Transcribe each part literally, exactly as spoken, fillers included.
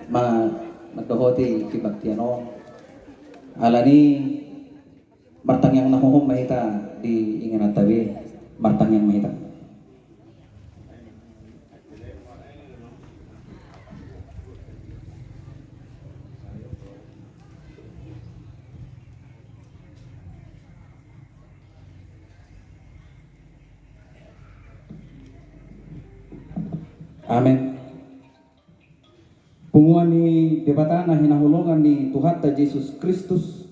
ma-, mandohoti kebaktian on. Alani martangiang na hohom ma hita di ingananta be, martangiang ma hita. Amen. Punguan ni Debata na hinaholongan ni Tuhanta Jesus Kristus,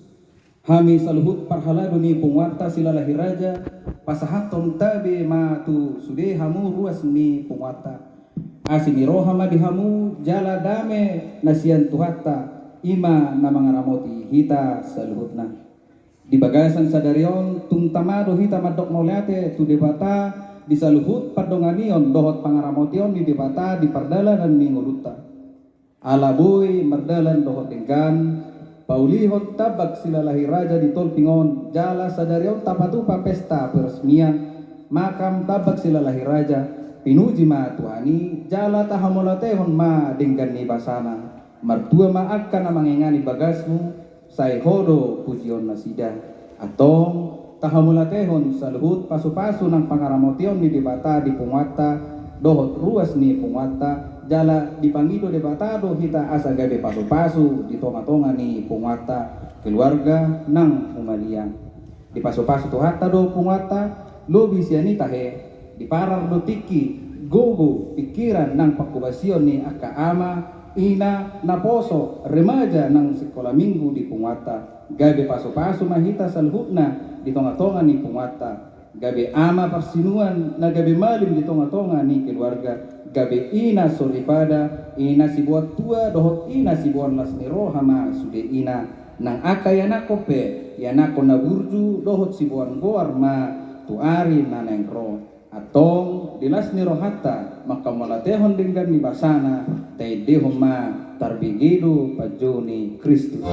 hami saluhut parhalado ni punguanta Silalahi Raja, pasahathon tabe ma tu sude hamu ruas ni punguanta. Asi ni roha ma di hamu, jala dame na sian Tuhanta, i ma na mangaramoti hita saluhutna. Di bagasan sadari on, tung tama do hita mandok mauliate tu Debata di saluhut pandonganion dohot pangaramotion ni Debata di pardalanan ni ngolunta. Ala boi mardalan dohot denggan, paulihon Tambak Silalahi Raja di Tolping on, jala sadari on tapatupa pesta peresmian makam Tambak Silalahi Raja, pinuji ma Tuhan i, jala tahamauliatehon ma denggan ni basana, martua ma angka na mangingani bagasmu, sai ho do pujion nasida. Antong, tahamauliatehon saluhut pasupasu nang pangaramotion ni Debata di punguanta, dohot ruas ni punguanta, jala dipangido Debata do hita asa gabe pasupasu di tongatonga ni punguanta, keluarga nang humaliang. Dipasupasu Tuhanta do punguanta, lobi sian i tahe, diparar do tingki, gogo, pingkiran nang panghobasion ni angka ama, ina, naposo, remaja nang sikola minggu di punguanta. Gabe pasupasu ma hita saluhutna di tongatonga ni punguanta. Gabe ama parsinuan na gabe malim di tongatonga ni keluarga. Gabe ina soripada, ina siboan tua dohot ina siboan las ni roha ma sude ina. Nang angka ianakhon pe, ianakhon na burju dohot siboan goar ma tu ari na naeng ro. Antong, di las ni rohanta, manghamauliatehon denggan ni basana, taendehon ma tarbege do panjou ni Kristus.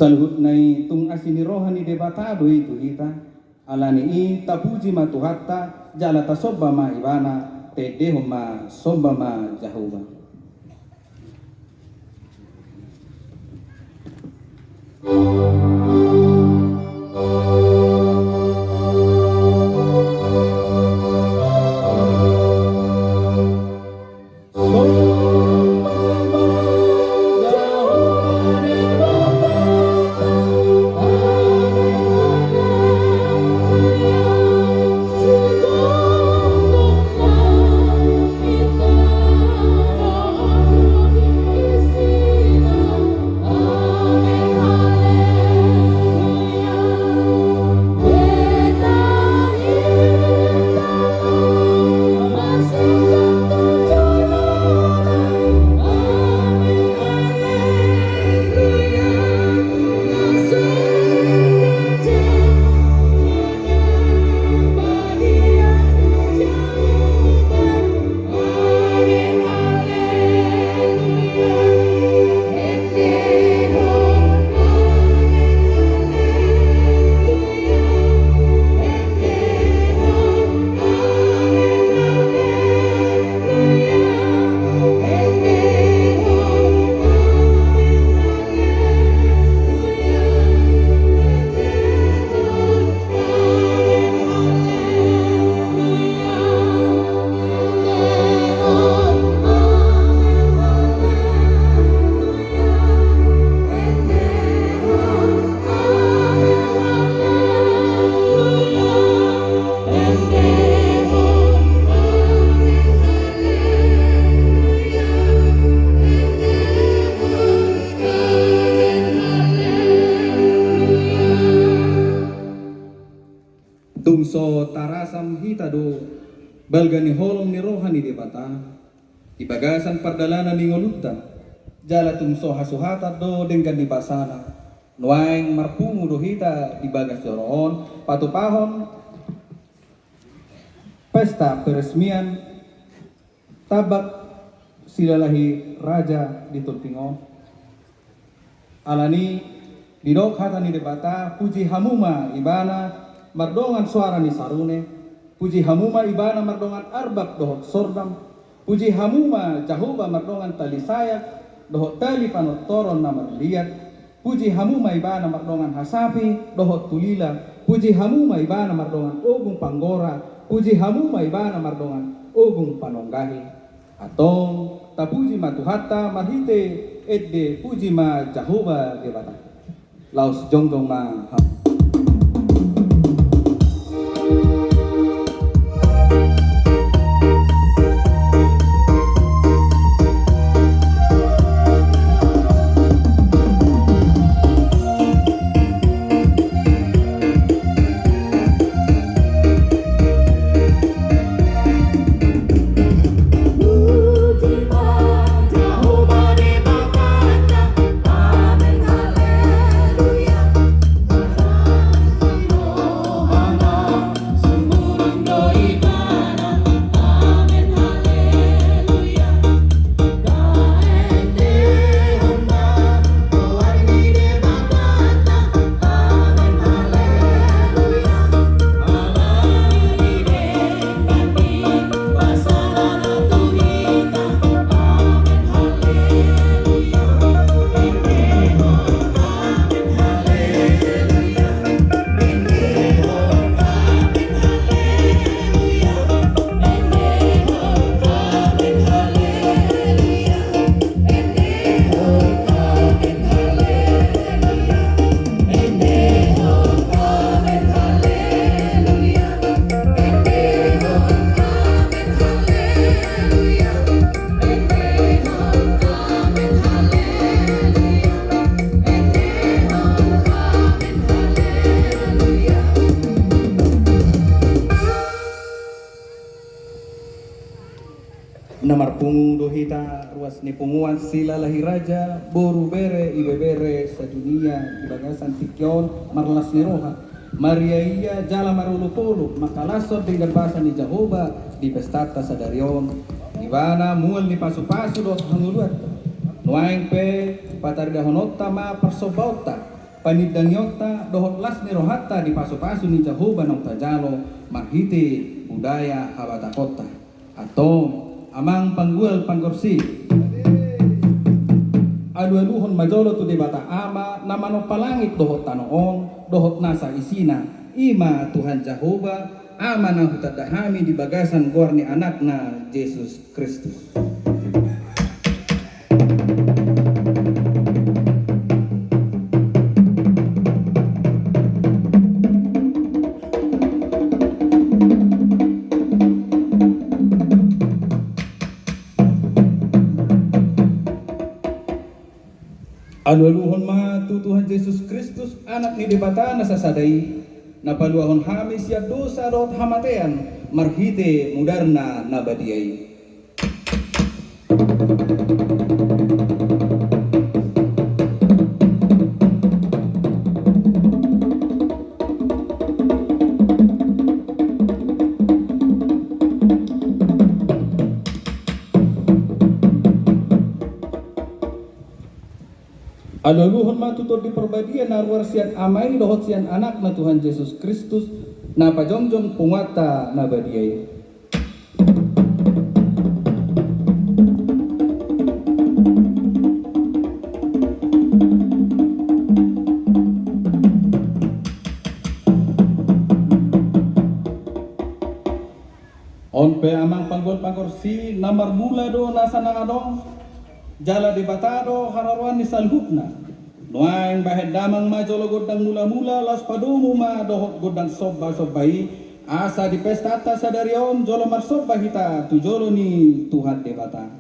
Saluhutna i tung asi ni roha ni Debata do i tu hita. Alani i tapuji ma Tuhanta, jala tasomba ma Ibana, taendehon ma somba ma Jahowa. Balga ni holong ni roha ni Debata di bagasan pardalanan ni ngolunta, jala tung so hasuhatan do denggan ni basana. Nuaeng marpungu do hita di bagas joro on patupahon pesta peresmian Tambak Silalahi Raja di Tonting on. Alani didok hata ni Debata, puji hamu ma Ibana mardongan soara ni sarune, puji hamu ma Ibana mardongan arbak dohot sordam, puji hamu ma Jahowa mardongan tali sayak dohot tali panortoron na marliat, puji hamu ma Ibana mardongan hasapi dohot tulila, puji hamu ma Ibana mardongan ogung panggora, puji hamu ma Ibana mardongan ogung panonggahi. Antong tapuji ma Tuhanta marhite ende, puji ma Jahowa Debata. Laos jongjong ma hamu. Na marpungu do hita ruas ni punguan Silalahi Raja, boru, bere, ibebere sadunia di bagasan tingki on marlas ni roha, mariaia jala marolopolop mangkalashon denggan basa ni Jahowa di pestanta sadari on. Ibana mual ni pasupasu dohot hangoluanta. Nuaeng pe pataridahononta ma parsombaonta, panindangionta dohot las ni rohanta di pasupasu ni Jahowa naung tajalo marhite budaya habatakonta. Antong, amang panggual pangorsi, alualuhon ma jolo tu Debata Ama na manompa langit dohot tano on dohot nasa isina, i ma Tuhan Jahowa, Ama na hutanda hami di bagasan goar ni Anakna Jesus Kristus. Alualuhon ma tu Tuhan Jesus Kristus, Anak ni Debata na sasada i, na paluahon hami sian dosa dohot hamatean marhite mudarna na badia i. Alualuhon ma tu Tondi Parbadia na ruar sian Ama i dohot sian Anakna Tuhan Jesus Kristus, na pajongjong punguanta na badia i. On pe amang panggual pangorsi, na marmula do nasa na adong, jala Debata do haroroan ni saluhutna. Nuaeng bahen damang ma jolo gondang mulamula, laos padomu ma dohot gondang sombasomba i, asa di pestanta sadari on jolo marsomba hita tu jolo ni Tuhan Debata.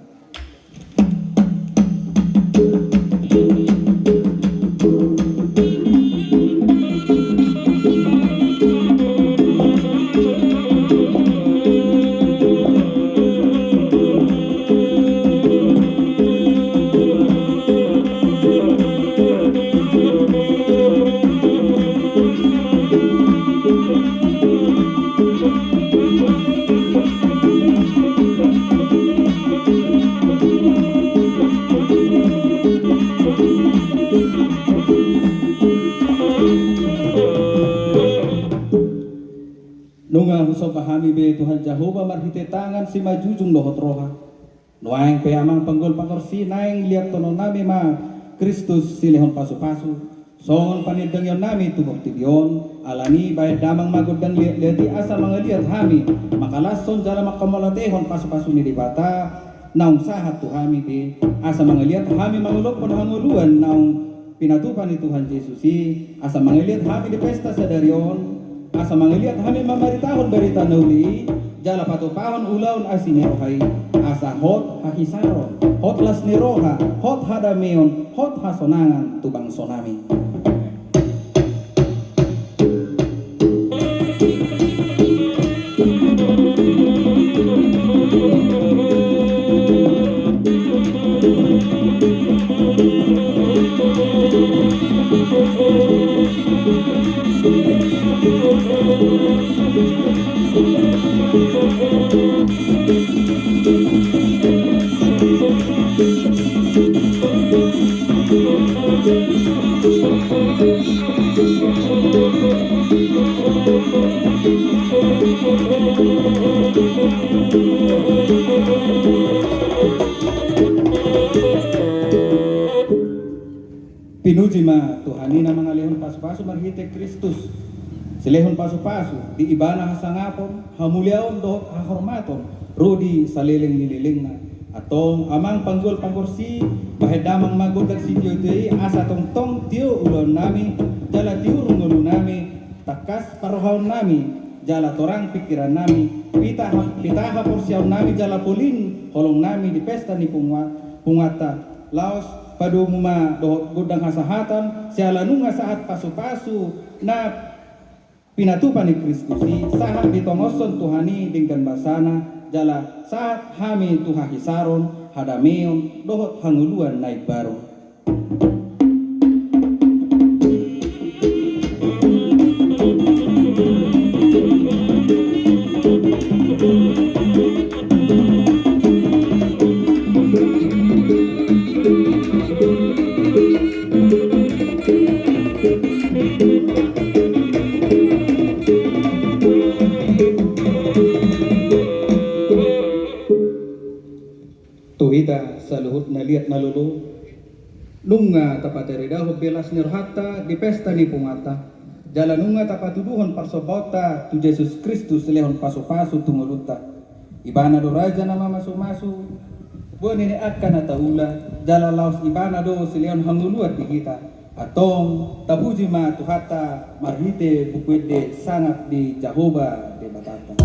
be Tuhan Jahowa marhite tangan simanjujung dohot roha. Nuaeng pe amang panggual pangkorsi, naeng liathononnami ma Kristus silehon pasupasu. Songon panindangionnami tu portibi on, alani bahen damang ma gondang liatliat i asa mangaliat hami, mangkalashon jala mangkamauliatehon pasupasu ni Debata, naung sahat tu hami be, asa mangaliat hami mangolophon hangoluan naung pinatupa ni Tuhan Jesus i, asa mangaliat hami di pesta sadari on, asa mangaliat hami mamaritahon barita na uli i, jala patupahon ulaon asi ni roha i, asa hot hahisaron, hot las ni roha, hot hadameon, hot hasonangan tu bangsonami. Pinuji ma Tuhan i na mangalehon pasupasu marhite Kristus, silehon pasupasu di Ibana hasangapon, hamuliaon dohot hahormaton ro di saleleng ni lelengna. Antong amang panggual pangkorsi, bahen damang ma gondang sitiotio i asa tongtong tio ulaonnami, jala tiur ngolunami, tangkas parrohaonnami, jala torang pingkirannami, pita ha-, pita haporseaonnami jala polin holongnami di pesta ni pungua-, punguanta. Laos padomu ma dohot gondang hasahatan, siala nunga sahat pasupasu na pinatupa ni Kristus i, sahat ditongoshon Tuhan i denggan basana, jala sahat hami tu hahisaron, hadameon, dohot hangoluan na imbaru. Tu hita saluhutna liat na lolo, nunga tapataridahon be las ni rohanta di pesta ni punguanta, jala nunga tapatuduhon parsombaonta tu Jesus Kristus silehon pasupasu tu ngolunta. Ibana do raja na mamasumasu boni ni angka na taula, jala laos Ibana do silehon hangoluan di hita. Antong tapuji ma Tuhanta marhite Buku Ende sangap ni Jahowa Debatanta.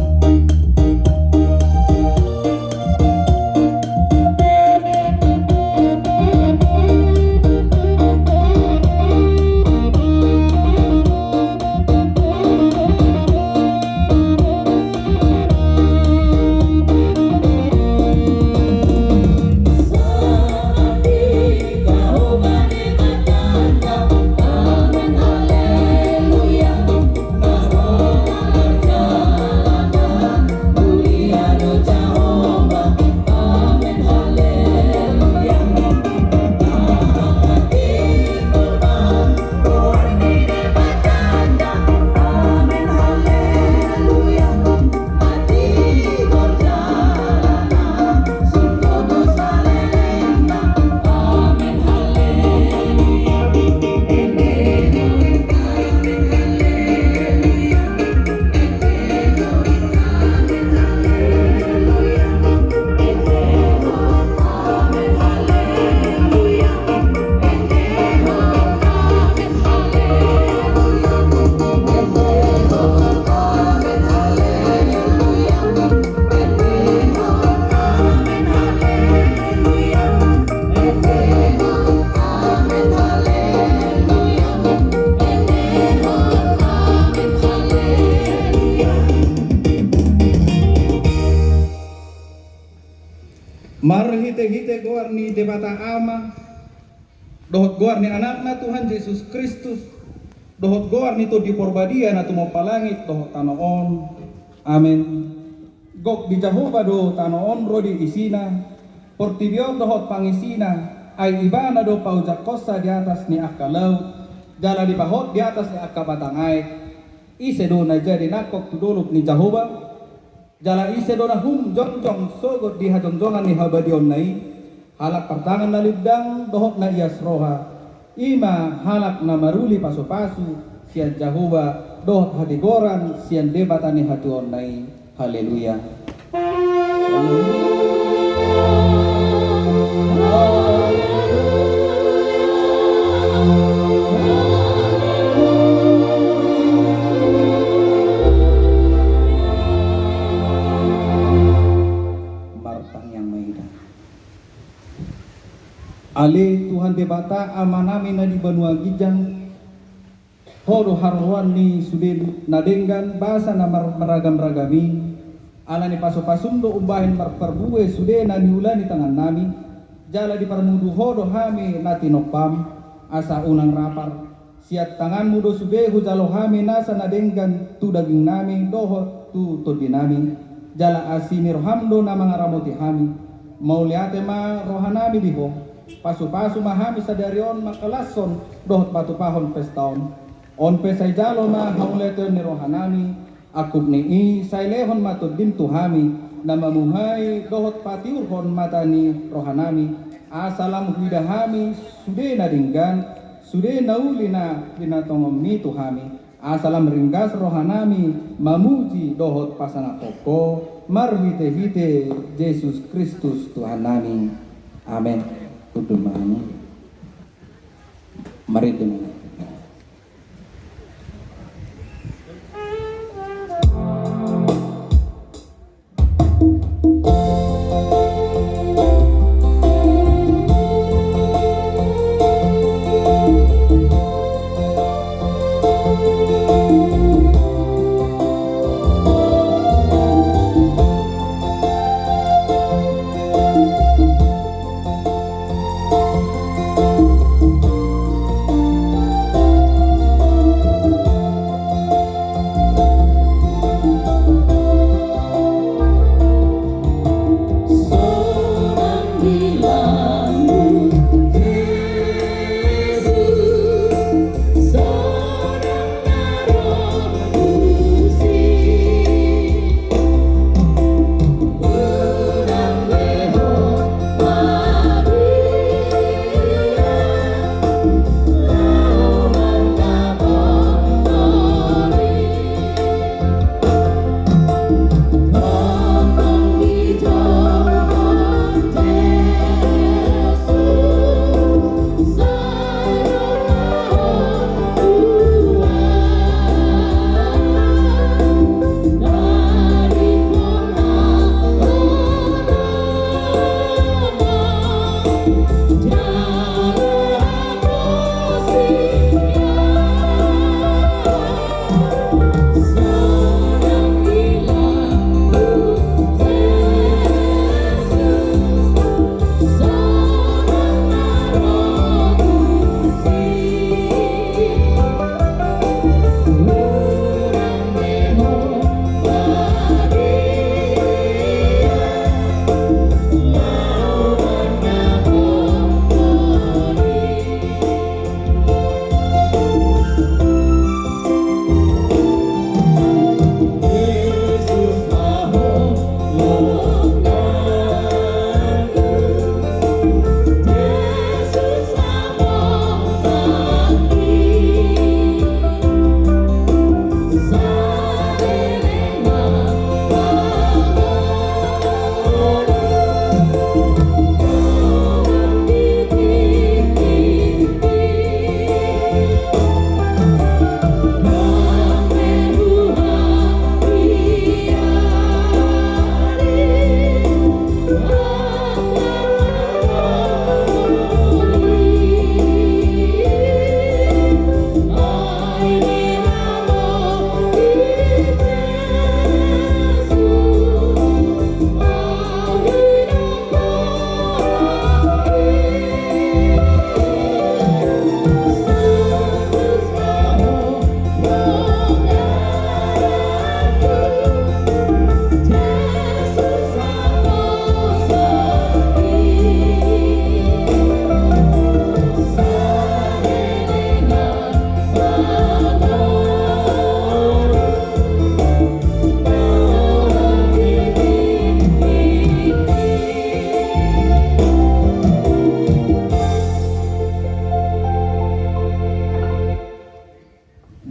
Marhitehite goar ni Debata Ama, dohot goar ni Anakna Tuhan Jesus Kristus, dohot goar ni Tondi Porbadia na tumompa langit dohot tano on. Amen. Gok di Jahowa do tano on ro di isina, portibi on dohot pangisina, ai Ibana do paojak hosa di atas ni angka laut, jala dipahot di atas ni angka batang aek. Ise do na jadi nangkok tu dolok ni Jahowa? Jala ise do na hum jongjong sogot di hajonjongan ni habadiaonna i? Halak partangan na lindang dohot na ias roha, i ma halak na maruli pasupasu sian Jahowa dohot hatigoran sian Debata ni hatuaonna i. Haleluya. Martangiang ma hita. Ale Tuhan Debata, Amanami na di banua ginjang, Ho do haroroan ni sude na denggan basa na mar-, maragam-ragam i. Ala ni pasu-pasum do umbahen marparbue sude na niula ni tangannami, jala diparmudu Ho do hami na tinompam, asa unang rapar. Sian tanganmu do sude hujalo hami nasa na denggan tu dagingnami dohot tu tondinami, jala asi ni roham do na mangaramoti hami. Mauliate ma rohanami di Ho, pasu-pasu ma hami sadari on mangkalashon dohot patupahon pesta on. On pe sai jalo ma hauliateon ni rohanami, angkup ni i sai lehon ma tondim tu hami, na mamuhai dohot patiurhon mata ni rohanami, asa lam huida hami sude na denggan, sude na uli na pinatongonmi tu hami, asa lam ringgas rohanami mamuji dohot pasangaphon Ho, marhite-hite Jesus Kristus Tuhannami. Amen. Hundul ma hami. Marhite ma.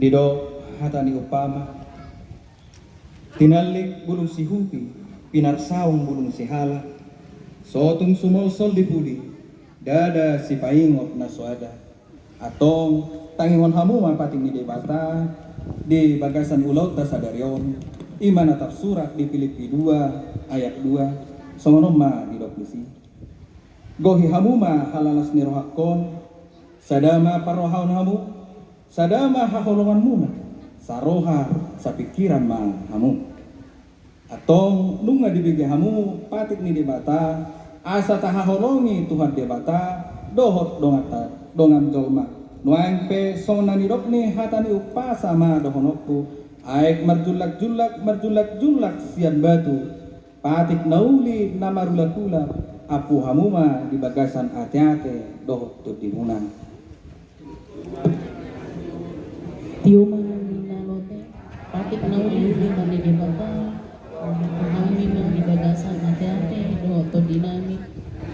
Didok hata ni umpama: Tinallik bulung sihupi, pinarsaung bulung sihala, so tung sumolsol di pudi, ndada sipaingot na so ada. Antong, tangihon hamu ma patik ni Debata di bagasan ulaonta sadari on, i ma na tarsurat di Pilippi dua ayat dua, songon on ma didok disi: Gohi hamu ma halalas ni rohangkon, sada ma parrohaon hamu, sada ma haholonganmuna, saroha sapingkiran ma hamu. Antong nunga dibege hamu patik ni Debata, asa tahaholongi Tuhan Debata dohot donganta, dongan jolma. Nuaeng pe songon na nidok ni hata ni umpasa ma dohononku: Aek marjullak-jullak, marjullak-jullak sian batu, patik na uli na marulak-ulak, ampu hamu ma di bagasan ate-ate dohot tondimuna. Tio ma ninna lote, patik na uli di hata ni Debata, ampu hami ma di bagasan ate-ate dohot tondinami.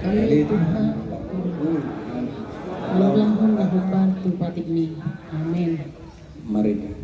Haleluya. Amin. Laos laho ma hombar tu patik ni. Amin. Mari.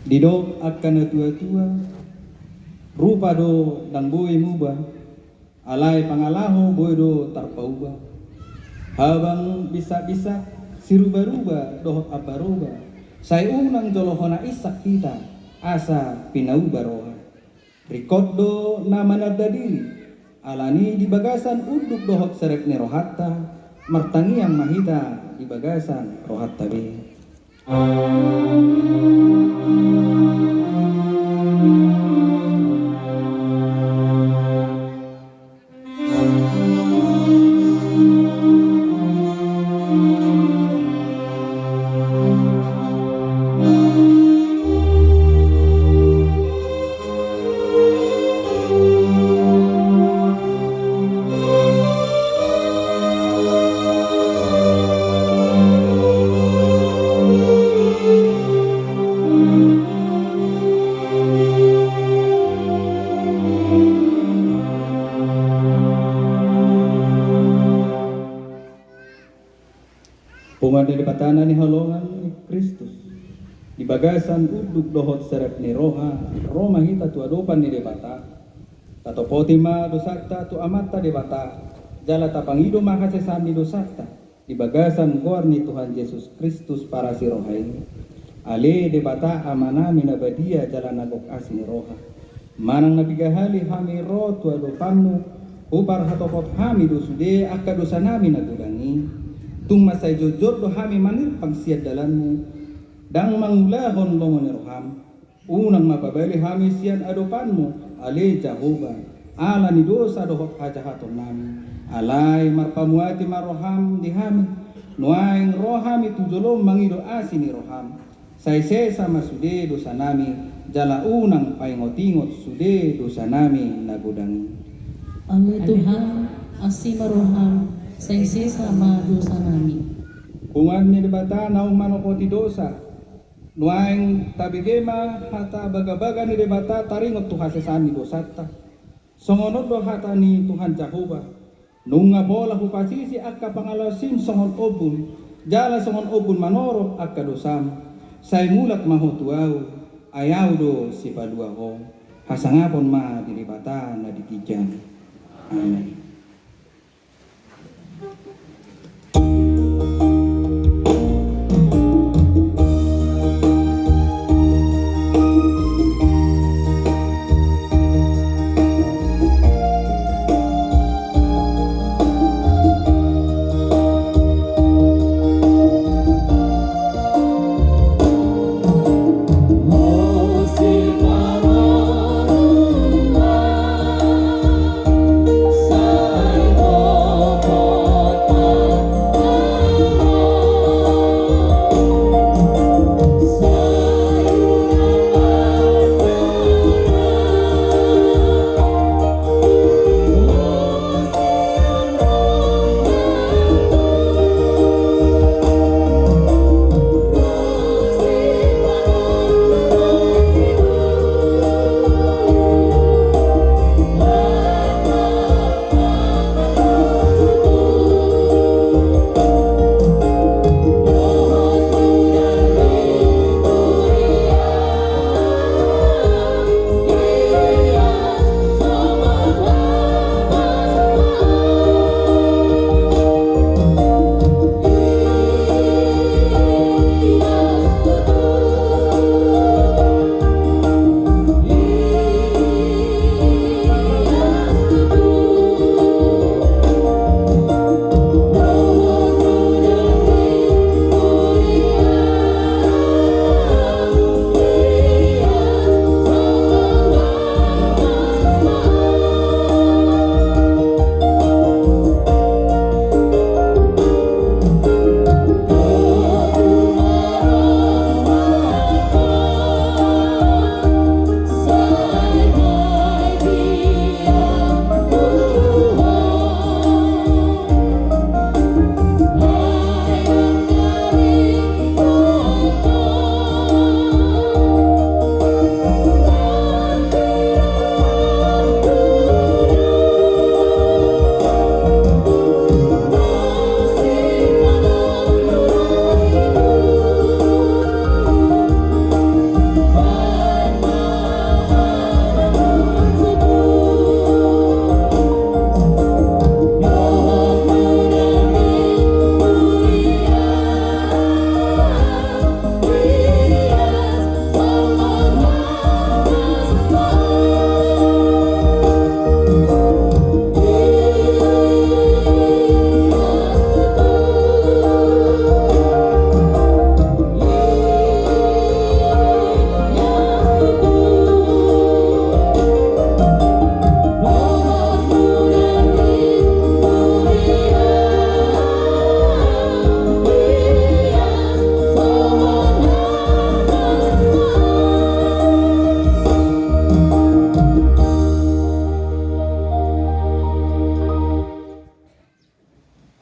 Didok angka na tua-tua, rupa do ndang boi muba, alai pangalaho boi do tarpauba. Habang bisa-bisa, siruba-ruba dohot ambaroba, sai unang jolo hona insak hita asa pinauba roha. Ringkot do na mananda diri, alani di bagasan unduk dohot serep ni rohanta, martangiang ma hita di bagasan rohanta be. Punguan ni Debata na hinaholongan ni Kristus, di bagasan unduk dohot serep ni roha, ro ma hita tu adopan ni Debata. Tatopoti ma dosanta tu Amanta Debata, jala tapangido ma hasesaan ni dosanta di bagasan goar ni Tuhan Jesus Kristus, parasi roha i. Ale Debata Amanami na badia jala na gok asi ni roha, manang na piga hali hami ro tu adopanMu, huparhatopot hami do sude angka dosanami na godang i. Tung mansai jongjong do hami manirpang sian dalanMu, ndang mangulahon lomo ni rohaM. Unang ma pabali hami sian adopanMu, ale Jahowa, ala ni dosa dohot hajahatonnami. Alai marpamuati ma rohaM di hami, nuaeng ro hami tu joloM mangido asi ni rohaM. Sai sesa ma sude dosanami, jala unang paingotingot sude dosanami na godang i. Ale Tuhan, asi ma rohaM, sai sesa ma dosanami. Punguan ni Debata naung manopoti dosa. Nuaeng tabege ma hata bagabaga ni Debata taringot tu hasesaan ni dosanta. Songon on do hata ni Tuhan Jahowa: Nunga pola hupasisi angka pangalaosim songon ombun, jala songon ombun manorop angka dosam. Sai mulak ma ho tu Ahu, ai Ahu do sipalua ho. Hasangapon ma di Debata na di ginjang. Amen.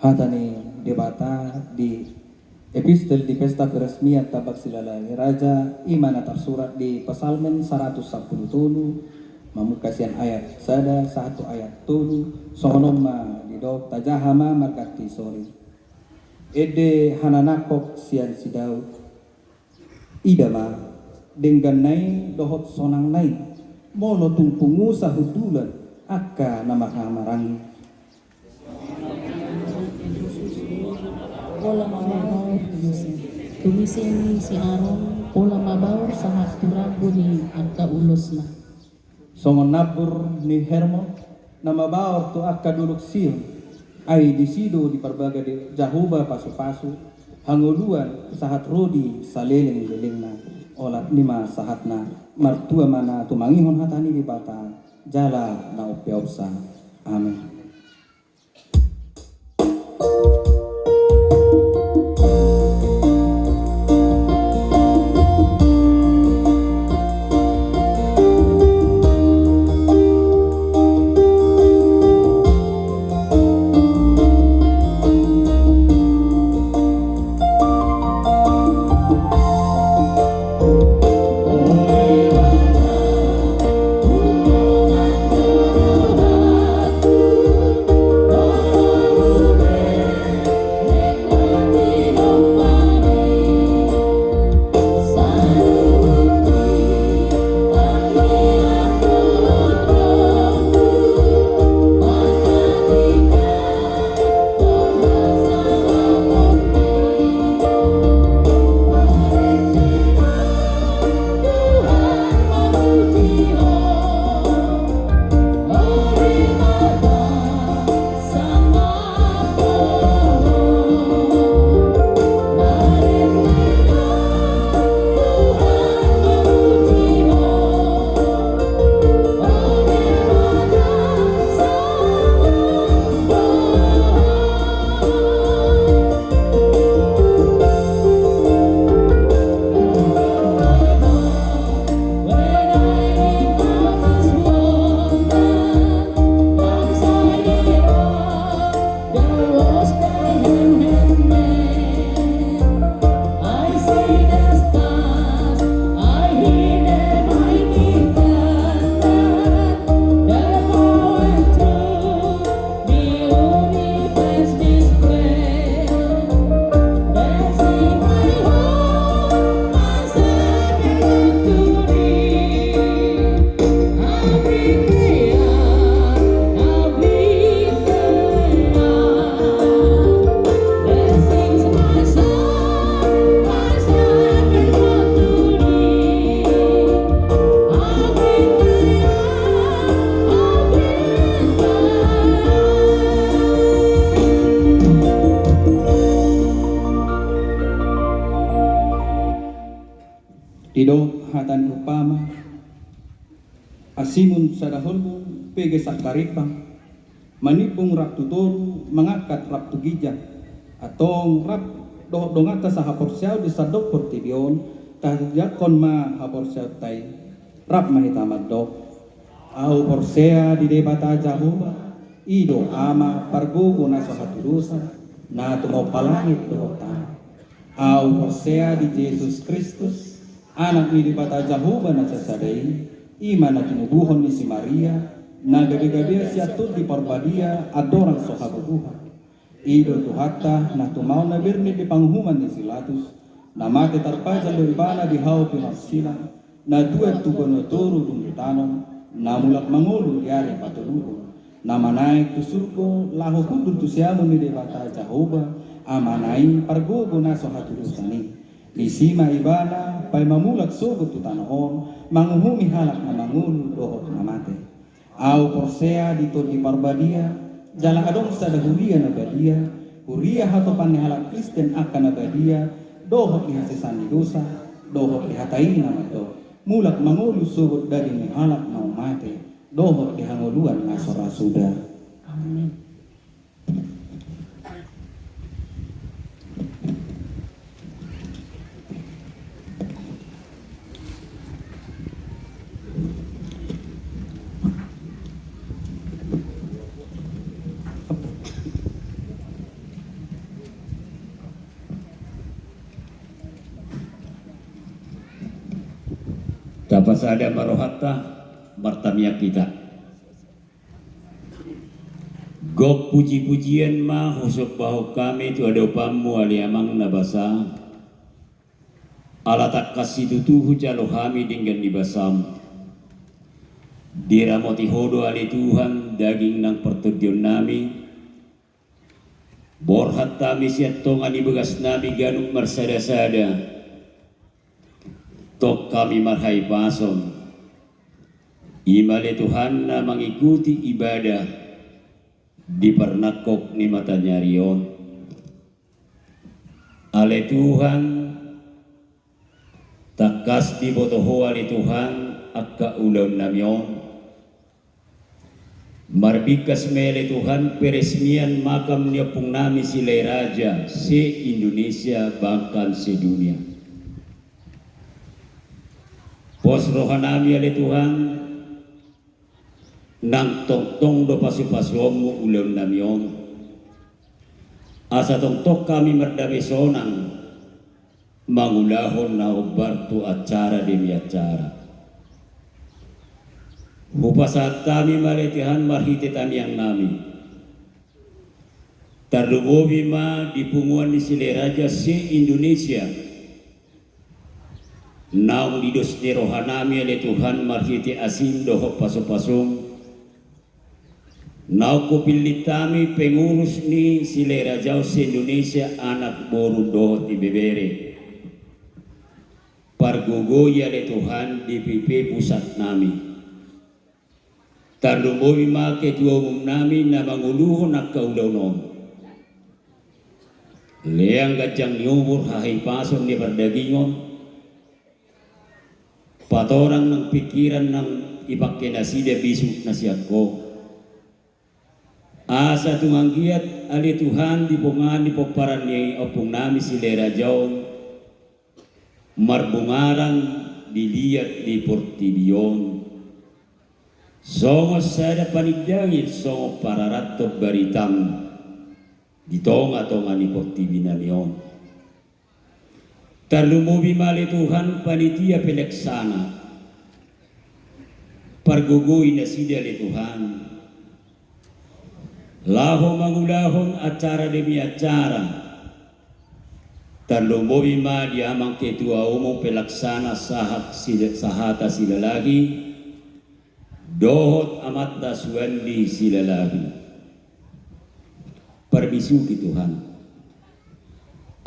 Hata ni Debata di epistel di pesta peresmian Tambak Silalahi Raja, i ma na tarsurat di Psalmen saratus sampulu tolu, mamungka sian ayat sada sahat tu ayat tolu, songon on ma didok: Tajaha ma marganti sori, ende hananangkok sian si Daud. Ida ma, dengganna i dohot sonangna i, molo tung pungusa hundulan angka na marhahamaranggi. Pola ma ho tu Jose. Tumisan ni si Aron, pola mabaor sahat tu rambu ni angka ulosna. Songon nambur ni Hermon, na mabaor tu angka dolok Sion, ai disi do diparbaga di Jahowa pasupasu, hangoluan sahat ro di saleleng-lelengna, olat ni ma sahatna, martua ma na tumangihon hata ni Debata, jala na umpeopsa. Amen. Didok hata ni umpama, asimun sada holbung, pege sangkarimbang, manimbung rap tu toru, mangangkat rap tu ginjang. Antong rap dohot donganta sahaporseaon di sandok portibi on, tahatindangkon ma haporseaonta i. Rap ma hita mandok: Ahu porsea di Debata Jahowa, i do Ama pargogo na so hatudosan, na tumompa langit dohot tano. Ahu porsea di Jesus Kristus, Anak ni Debata Jahowa na sasada i, i ma na tinubuhon ni si Maria, na gabe-gabean sian Tondi Parbadia, andorang so habubuhan. I do Tuhanta, na tumaon na bernit di panguhuman ni si Pilatus, na mate tarpajal do ibana di hau pinarsilang, na tuat tu banua toru dung ditanom, na mulak mangolu di ari patoluhon, na manaek tu surgo laho hundul tu siamun ni Debata Jahowa, Amana i pargogo na so hatudosan i. Disi ma ibana paima mulak sogot tu tano on, manguhumi halak na mangolu dohot na mate. Ahu porsea di Tondi Parbadia, jala adong sada huria na badia, huria hatopan ni halak Kristen angka na badia, dohot di hasesaan ni dosa, dohot di hata i na mandok: Mulak mangolu sogot daging ni halak na mate, dohot di hangoluan na so ra suda. Amen. Tapasada ma rohanta, martamiang hita. Gok puji-pujian ma husombahon hami tu adopanmu, ale Amang na basa, ala tangkas situtu hujalo hami denggan ni basamu. Diramoti Ho do ale Tuhan daging nang partondionnami, Borhat hami sian tonga ni bagasnami ganup marsada-sada, tong hami marhahipason, i ma ale Tuhan na mangikuti ibadah di parnangkok ni mataniari on. Ale Tuhan, tangkas diboto Ho ale Tuhan angka ulaonnami on. Marbingkas ma i ale Tuhan peresmian makam ni ompungnami Silahi Raja se-Indonesia bahkan sedunia. Pos rohanami ale Tuhan, nang tongtong do pasu-pasuonmu ulaonnami on, asa tongtong hami mardame sonang mangulahon na hombar tu acara demi acara. Hupasahat hami ma ale Tuhan marhite tangiangnami, tarlumobi ma di punguan ni Silahi Raja se-Indonesia, naung didos ni rohanami ale Tuhan marhite asim dohot pasu-pasum, naung hupillit hami pengurus ni Silahi Raja on se-Indonesia, anak, boru dohot ibebere, pargogoi ale Tuhan D P P pusatnami. Tarlumobi ma ketua umumnami na manguluhon angka ulaon on. Lean ganjang ni umur, hahipason ni pardagingon, patorang nang pingkiran nang ipangke nasida bisuk na sian Ho. Asa tung anggiat ale Tuhan di punguan ni pomparan ni ompungnami Silahi Raja on, marbungaran di liat ni portibi on, songon sada panindangin, songon pararathon baritam di tonga-tonga ni portibinami on. Tarlumobi ma ale Tuhan panitia pelaksana, pargogoi nasida ale Tuhan laho mangulahon acara demi acara. Tarlumobi ma di amang ketua umum pelaksana sahat Sil-, Sahata Silalahi dohot amanta Suandi Silalahi. Parbisuhi Tuhan,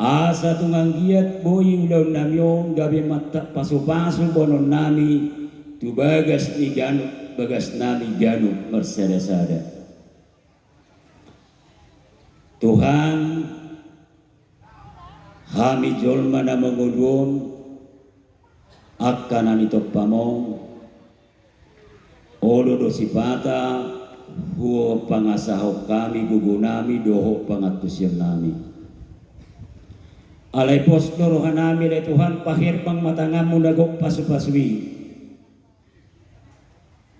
asa tung anggiat boi ulaonnami on gabe mata pasu-pasu boanonnami tu bagas ni ganup, bagasnami ganup marsada-sada. Tuhan, hami jolma na mangolu on, angka na nitompam on, olo do sipata hupangasahon hami gogonami dohot pangantusionnami. Alai pos do rohanami ale Tuhan, paherbang ma tanganmu na gok pasu-pasu i,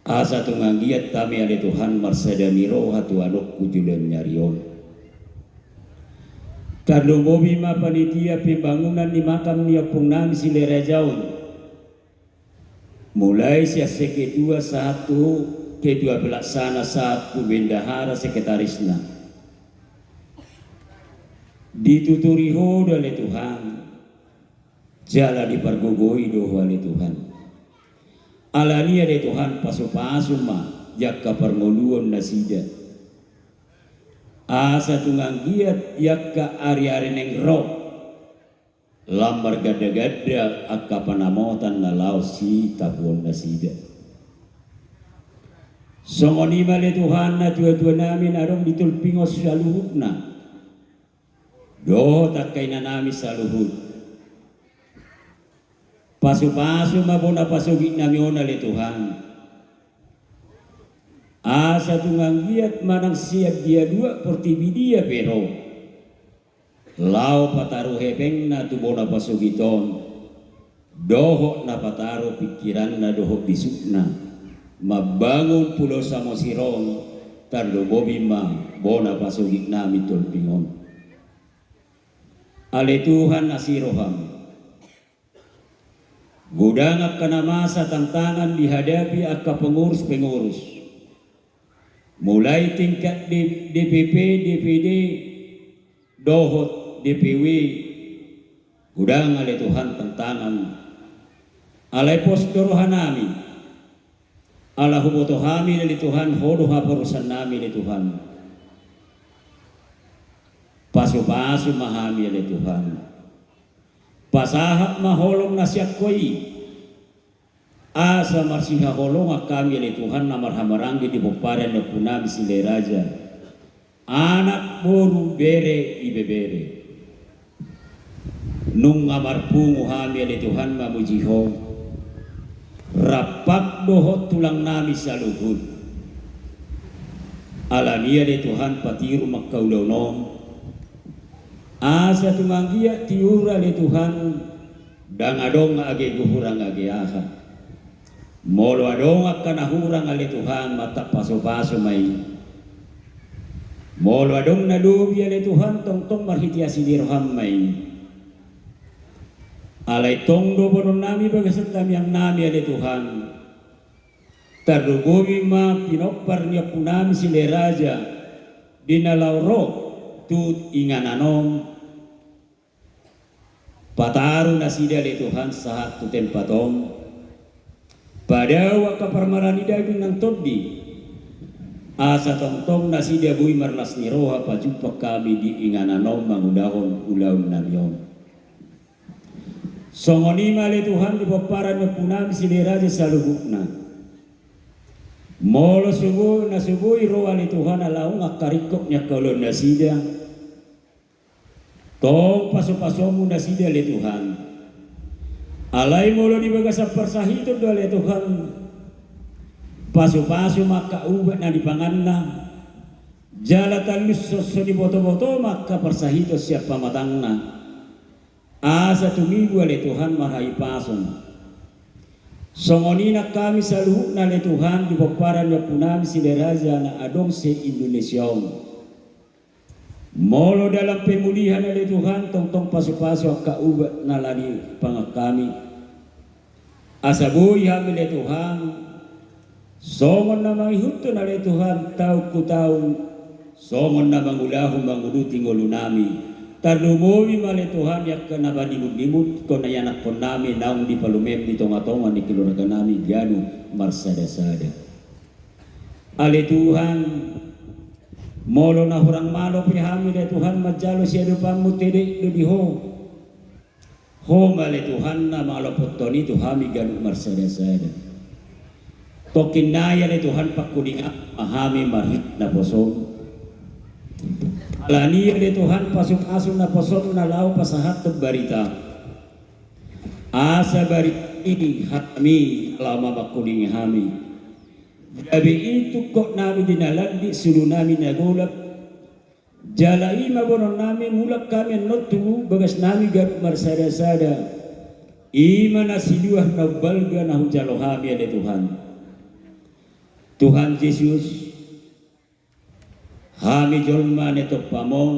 asa tung anggiat hami ale Tuhan marsada ni roha tu anokmu joloan ni ari on. Tarlumobi ma panitia pembangunan ni makam ni ompungnami Silahi Raja on, mulai sian seketua sahat tu ketua pelaksana sahat tu bendahara sekretarisna. Dituturi Ho do ale Tuhan, jala dipargogoi do Ho ale Tuhan. Alani i ale Tuhan, pasu-pasu ma di angka parngoluon nasida, asa tung anggiat di angka ari-ari naeng ro lam marganda-ganda angka panamotan na laho sitapuon nasida. Songon i ma ale Tuhan natua-tuanami na adong di Tolpingon saluhutna dohot angka inanami saluhut. Pasu-pasu ma bona pasogitnami on ale Tuhan, asa tung anggiat manang sian dia luat portibi dia pe ro, laho pataru hepengna tu bona pasogit on, dohot na pataru pingkiranna dohot bisukna mambangun Pulo Samosir on, tarlumobi ma bona pasogitnami Tolpingon. Ale Tuhan, asi roham. Godang angka na masa tantangan dihadapi angka pengurus-pengurus, mulai tingkat D-, D P P, D P D, dohot D P W, godang ale Tuhan tantangan. Alai pos do rohanami, ala huboto hami ale Tuhan, Ho do haporusannami ale Tuhan. Pasupasu ma hami ale Tuhan. Pasahat ma holong na sian Ho i. Asa marsihaholongan hami ale Tuhan na marhahamaranggi di pomparan ni ompunami Silahi Raja. Anak, boru, bere, ibebere. Nunga marpungu hami ale Tuhan mamuji Ho. Rampak dohot tulangnami saluhut. Alani i ale Tuhan patiru ma angka ulaon on. Asa tung anggiat tiur ale Tuhan, ndang adong age hurang age aha. Molo adong angka na hurang ale Tuhan, marhite pasupasu ma i. Molo adong na lobi ale Tuhan, tongtong marhite asi ni roham ma i. Alai tong do bononnami bagasan tangiangnami ale Tuhan. Tarlumobi ma pinompar ni ompunami Silahi Raja di na laho ro tu inganan on. Pataru nasida ale Tuhan sahat tu tempat on. Padao angka parmaraan ni daging nang tondi. Asa tongtong nasida boi marlas ni roha pajumpang hami di inganan on mangulahon ulaonnami on. Songon i ma ale Tuhan di pomparan ni ompunami Silahi Raja saluhutna. Molo so boi, na so boi ro ale Tuhan ala adong angka ringkot ni angka ulaonnasida. Tong pasupasuonmu nasida ale Tuhan. Alai molo di bagasan parsahiton do ale Tuhan. Pasupasu ma angka ubat na nipanganna. Jala tallushon so dibotoboto ma angka parsahiton sian pamatangna. Asa tumibu ale Tuhan marhahipason. Songon i nang hami saluhutna ale Tuhan di pomparan ni ompunami Silahi Raja na adong se-Indonesia on. Molo dalan pemulihan ale Tuhan, tongtong pasupasu angka ubat na nipangan hami. Asa boi hami ale Tuhan, songon na mangihuthon ale Tuhan, taon tu taon, songon na mangulahon manguduti ngolunami. Tarlumobi ma ale Tuhan, di angka na manimutnimuthon ianakhonnami, naung dipalumen di tongatonga ni keluarganami, ganup marsadasada. Ale Tuhan, molo na hurang malo pe hami ale Tuhan manjalo siadopanmu, tedek do di Ho. Ho ma ale Tuhan na mangalophothon i tu hami ganup marsadasada. Tongkin nai ale Tuhan pangkulingan ma hami marhite naposom. Alani i ale Tuhan pasupasu naposom na laho pasahathon barita. Asa barita i hami laho mamangkulingi hami. Gabe i tungkotnami di na landik, suhutnami na golap. Jala i ma bononnami mulak hami annon tu bagasnami ganup marsadasada. I ma na siluah na umbalga na hujalo hami ale Tuhan. Tuhan Jesus, hami jolma na tinompam on.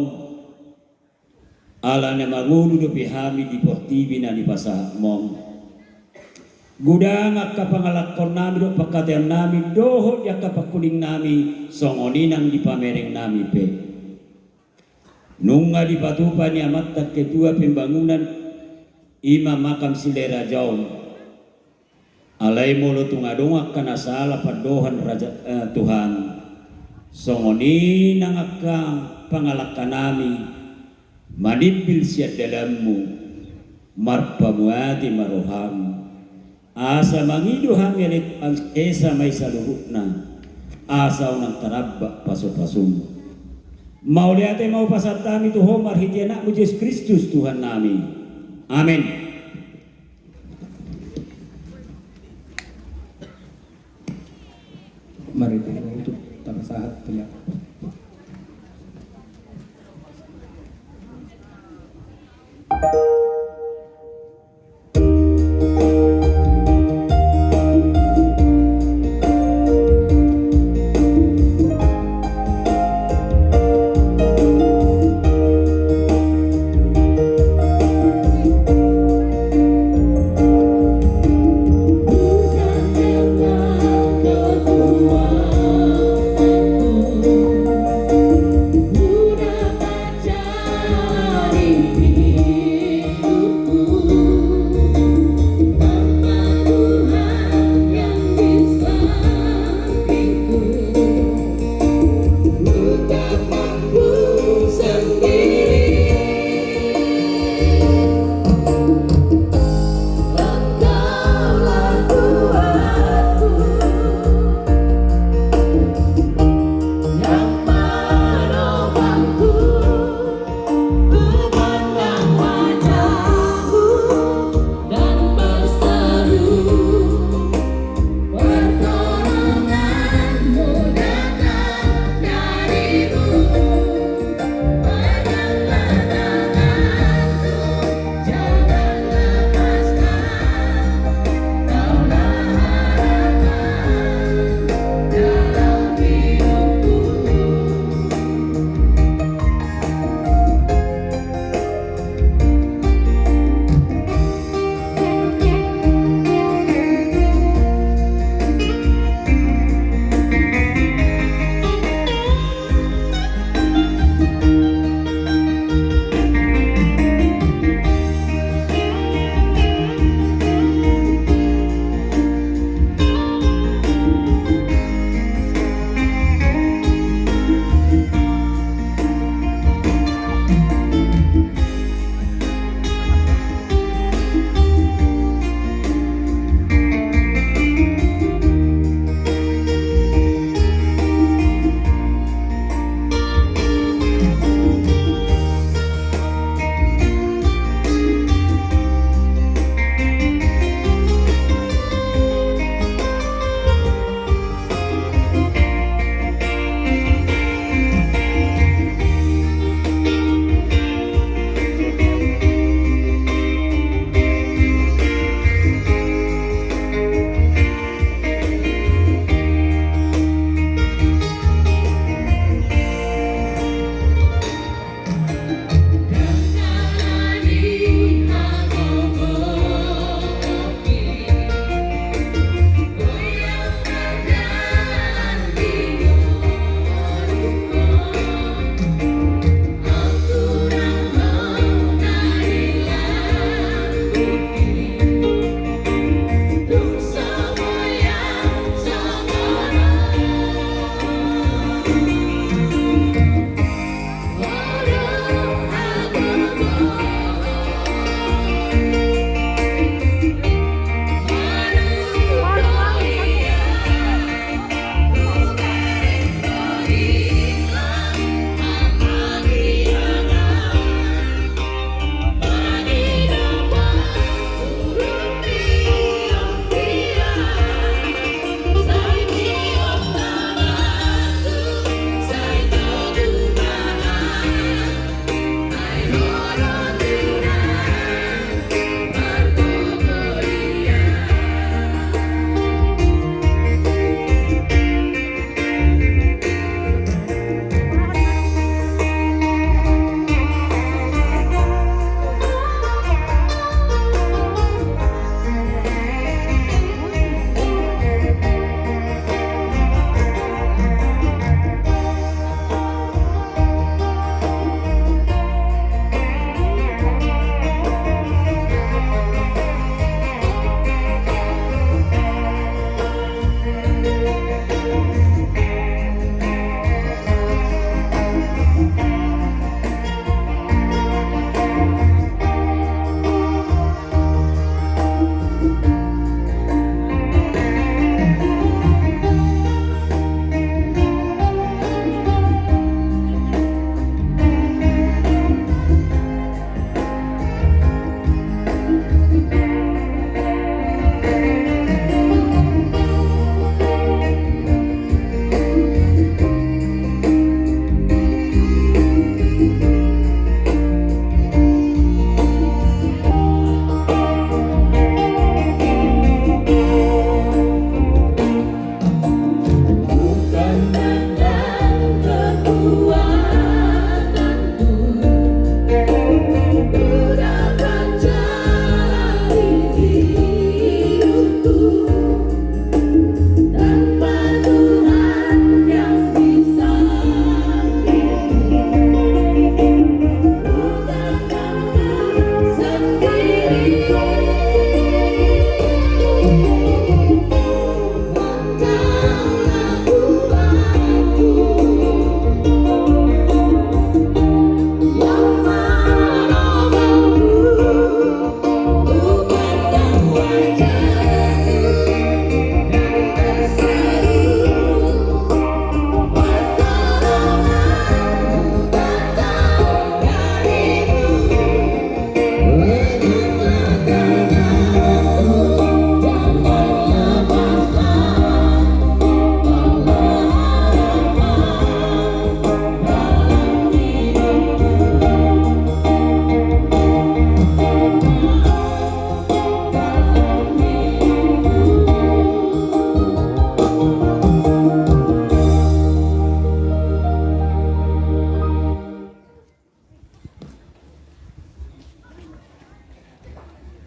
Ala na mangolu dope hami di portibi na nipasahatmon. Godang angka pangalakkonnami dohot pangkataionnami dohot di angka pangkulingnami, songon i nang di pamerengnami pe. Nunga dipatupa ni amanta ketua pembangunan, i ma makam Silahi Raja on. Alai molo tung adong angka na sala pandohan raja, eh, Tuhan, songon i nang angka pangalangkanami manimbil sian dalanmu, marpamuati ma roham. Asa mangido hami ale Tuhan, sesa ma i saluhutna, asa unang taramba pasupasum. Mauliate ma hupasahat hami tu Ho marhite Anakmu Jesus Kristus Tuhannami. Amen. Mari kita untuk tapasahat punya.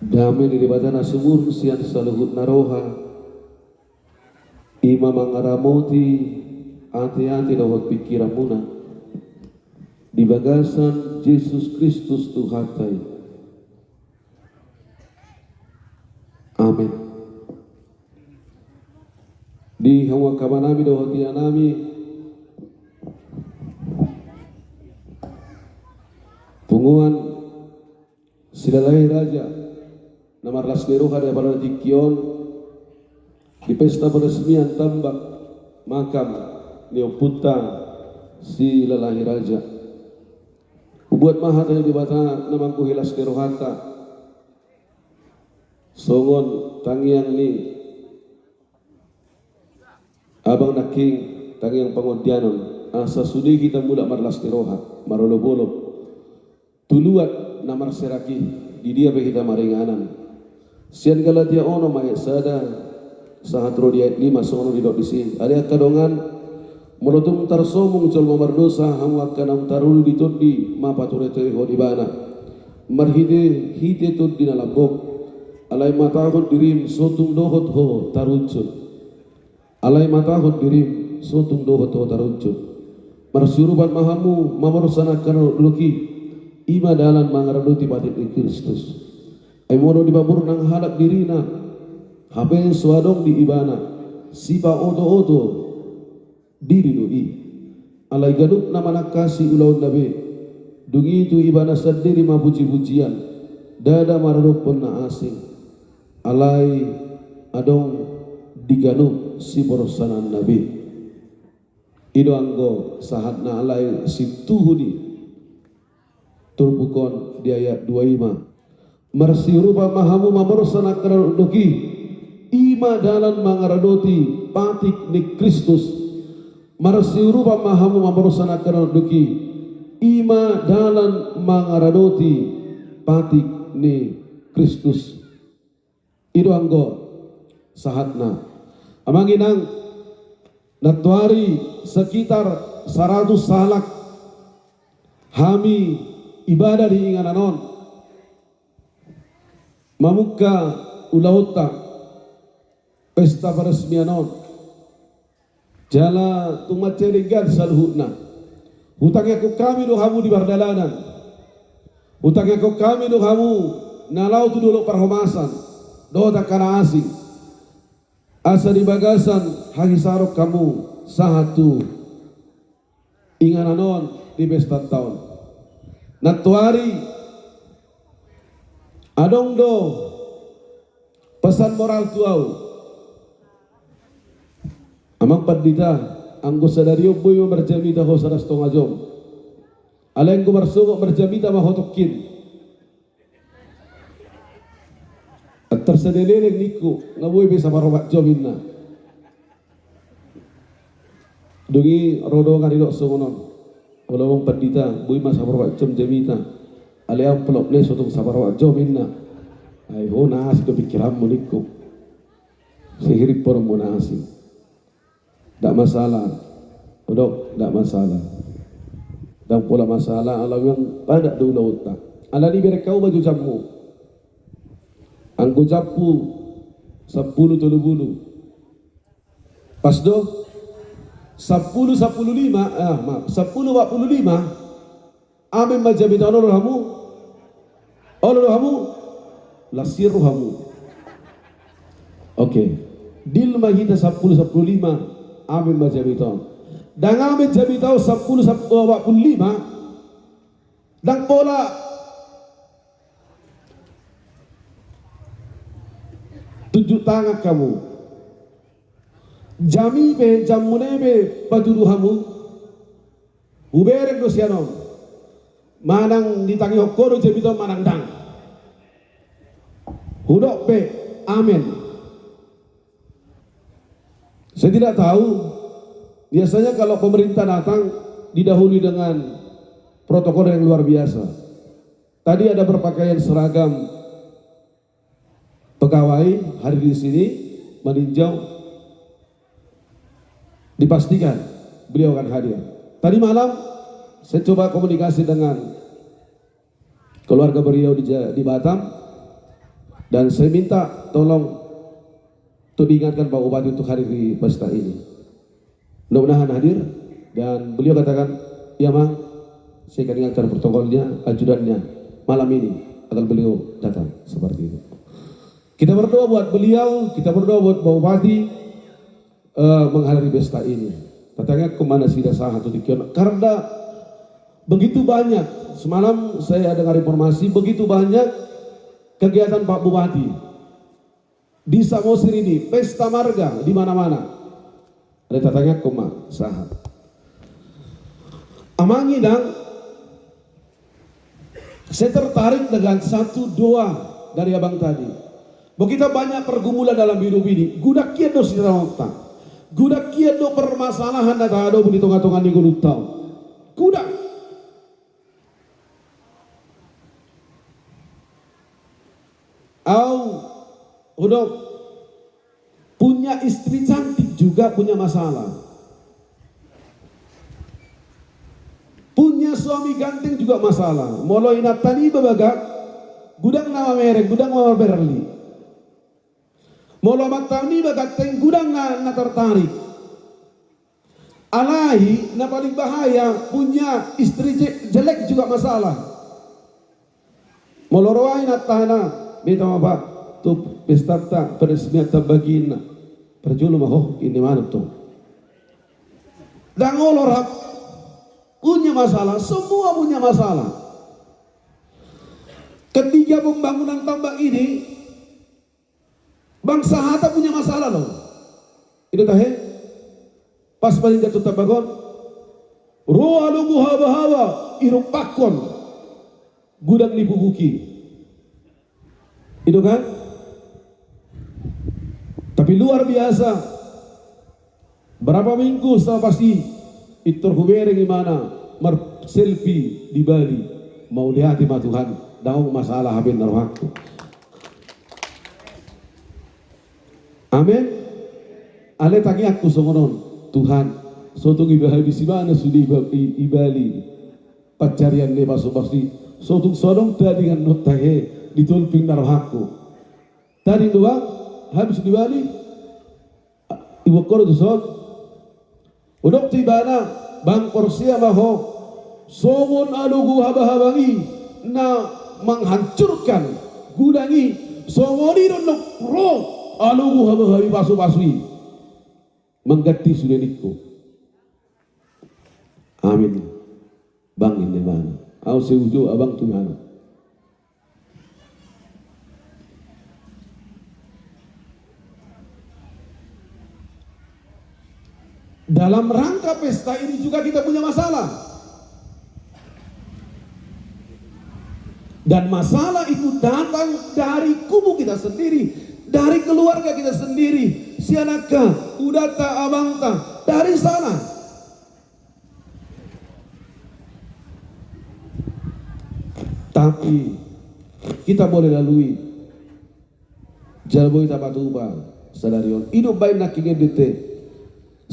Dame ni Debata na sumurung sian saluhut na roha, i ma mangaramoti ateate dohot pingkiranmuna di bagasan Jesus Kristus Tuhanta i. Amen. Di hamu angka amanami dohot inanami, punguan Silalahi Raja na marlas ni roha di apala na tingki on, di pesta peresmian tambak makam ni ompunta Silalahi Raja, hubuat ma hata ni Debata na manggohi las ni rohanta, songon tangiang ni abang nangkin, tangiang pangondianon, asa sude hita mulak marlas ni roha, marolopolop tu luat na marserak i, di dia pe hita maringanan. Sian Galatia onom ayat sada sahat ro di ayat lima, songon on didok disi: Alai angka dongan, molo tung tarsomung jolma mardosa, hamu angka naung taruli di tondi ma patureturehon ibana marhitehite tondi na lambok. Alai matahon dirim, so tung dohot ho tarunjun. Alai matahon dirim, so tung dohot ho tarunjun. Marsiurupan ma hamu mamorsan angka na dodok i, i ma dalan mangaradoti patik ni Kristus. Ai molo dipaburnang halak dirina, hape so adong di ibana, sipaotooto diri do i. Alai ganup na manangkasi ulaonna be, dung i tu ibana sandiri ma pujipujian, ndada maradophon na asing, alai adong di ganup siborsananna be. I do anggo sahatna, alai sintuhu ni turpuk on di ayat dua i ma: Marsiurupan ma hamu mamorsan angka na dodok i, i ma dalan mangaradoti patik ni Kristus. Marsiurupan ma hamu mamorsan angka na dodok i, i ma dalan mangaradoti patik ni Kristus. I do anggo sahatna. Amang inang, nantoari sekitar saratus halak hami ibada di inganan on, mamungka ulaonta pesta peresmian on. Jala tung mansai denggan saluhutna. Hutangiangkon hami do hamu di pardalanan. Hutangiangkon hami do hamu na laho tu dolok parhomasan dohot angka na asing, asa di bagasan hahisaron hamu sahat tu inganan on di pestanta on. Nantoari adong do pesan moral tu ahu. Amang pandita, anggo sadari on boi ma marjamita ho sada stonga jom. Alai anggo marsogot marjamita ma ho tongkin. Antar sada leleng ningku, nga boi be saparopat jom inna. Dung i ro dongan didok songon on: Olo amang pandita, boi ma saparopat jom jamita. Alai amplop na i so tung saparopat jom inna. Ai ho na asing do pingkiranmu ningku. Sihirip porommu na asing. Ndak masalah. Hudok, ndak masalah. Ndang pola masalah, ala memang padat do ulaonta. Alani i bereng hamu ma jo jammu. Anggo jammu sampulu tolu pulu. Pas do? Sampulu sampulu lima, ah, maaf, sampulu opat pulu lima. Amen ma jamita on, olo do hamu? Olo do hamu? Las ni rohamu. Oke. Deal ma hita sampulu sampulu lima. Amen ma jamita on. Ndang amen jamita on sampulu, sampulu opat pulu lima. Ndang pola tunjuk tangan hamu. Jami pe, jammuna i pe patudu hamu. Hubereng do sian on. Manang ditangihon ho do jamita on manang ndang. Hudok pe, amen. Saya tidak tahu, biasanya kalau pemerintah datang didahului dengan protokol yang luar biasa. Tadi ada berpakaian seragam pegawai hadir di sini meninjau, dipastikan beliau akan hadir. Tadi malam saya coba komunikasi dengan keluarga beliau di Ja-, di Batam. Dan saya minta tolong untuk diingatkan Pak Bupati untuk hadir di pesta ini. Mudah-mudahan hadir, dan beliau katakan, "Ya, Mang, saya akan ingatkan protokolnya, ajudannya, malam ini agar beliau datang," seperti itu. Kita berdoa buat beliau, kita berdoa buat Pak Bupati, eh, menghadiri pesta ini. Tatangihon ma nasida sahat tu tingki on. Karena begitu banyak, semalam saya dengar informasi, begitu banyak kegiatan Pak Bupati di Samosir ini, pesta marga di mana-mana. Alai tatangihon ma sahat. Amang inang, saya tertarik dengan satu doa dari abang tadi. Bahwa kita banyak pergumulan dalam hidup ini. Godang hian do sitaononta. Godang hian do permasalahan na tahadopi di tonga-tonga ni ngolunta on. Godang. Au, hudok, punya istri cantik juga punya masalah. Punya suami ganteng juga masalah. Molo inanta niba bagak, godang na mamereng, godang na maberli. Molo amanta niba ganteng, godang na, na tertarik. Alai na paling bahaya, punya istri je-, jelek juga masalah. Molo ro inanta na, "Beta ma, Pak, tu pestanta, peresmianta bagina." Parjolo ma ho, inna imana tu. Ndang olo rap. Punya masalah, semua punya masalah. Ketiga pembangunan tambak ini, bangsa hata punya masalah loh. Ido tahe? Pas paling jatuh tambak on, ro alogo haba-haba, irumpakkon godang ni pupuk i. Ido kan? Tapi luar biasa. Berapa minggu setelah pasti, pintor hubereng imana marselfie di Bali. Mauliate ma Tuhan, ndang masalah hape na rohangku. Amen. Alai tangiangku songon on, Tuhan, so tung iba habis imana sude i Ba-, i, i Bali. Pancarian ni pasu-pasu i, so tung so adong tadingan nonta he di tolping na rohangku. Tading do bang, habis di Bali. Iboan ho do tuson. Hudok tu ibana, bang porsea ma ho, songon alogo haba-haba i na menghancurkan gudang i, songon i do nang ro alogo haba-haba i, pasu-pasu i mangganti sude ningku. Amin. Bang inna ibana. Au sai uju abang tu ibana. Dalam rangka pesta ini juga kita punya masalah. Dan masalah itu datang dari kubu kita sendiri, dari keluarga kita sendiri, sian angka udanta, abangta, dari sana. Tapi kita boleh lalui. Jala boi tapatupa sadari on. I do umbaen nangkin endit i.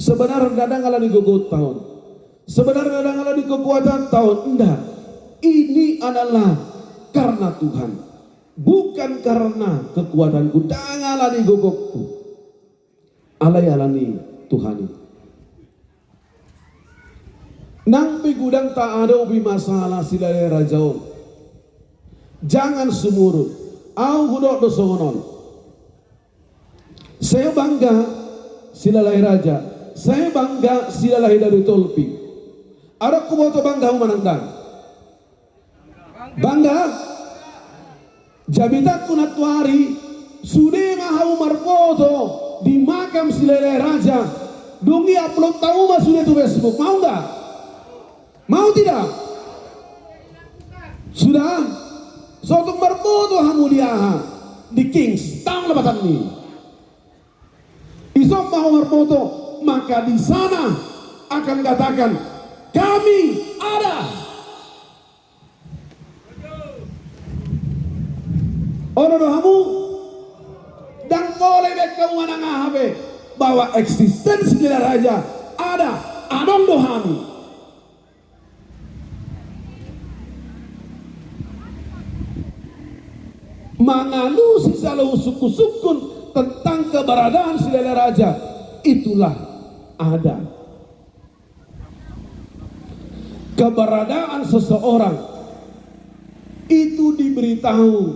Sebenarna ndang ala ni gogonta on. Sebenarna ndang ala ni kekuatanta on. Nda. Ini adalah karena Tuhan. Bukan karena kekuatanku. Ndang ala ni gogongku. Alai ala ni Tuhan i. Nang pe godang tahadopi masalah Silalahi Raja on, jangan sumurut. Au hudok do songon on. Sai bangga Silalahi Raja, sai bangga Silalahi Dabu Tolping. Adong huboto bangga hamu manang ndang? Bangga? Jamitangku nantoari, sude ma hamu marfoto di makam Silalahi Raja, dung i upload hamu ma sude tu Facebook, mau nda? Mau tidak? Sudah? So tung marfoto hamu di aha? Di Kings, tang lapatanni. Dison ma hamu marfoto, maka di sana akan katakan, "Kami ada." Olo do hamu? Ndang pola ibaen hamu manang aha pe, bahwa eksistensi Silalahi Raja ada, adong do hami. Mangalusi sala husungkun-sungkun tentang keberadaan Silalahi Raja, itulah ada. Keberadaan seseorang itu diberitahu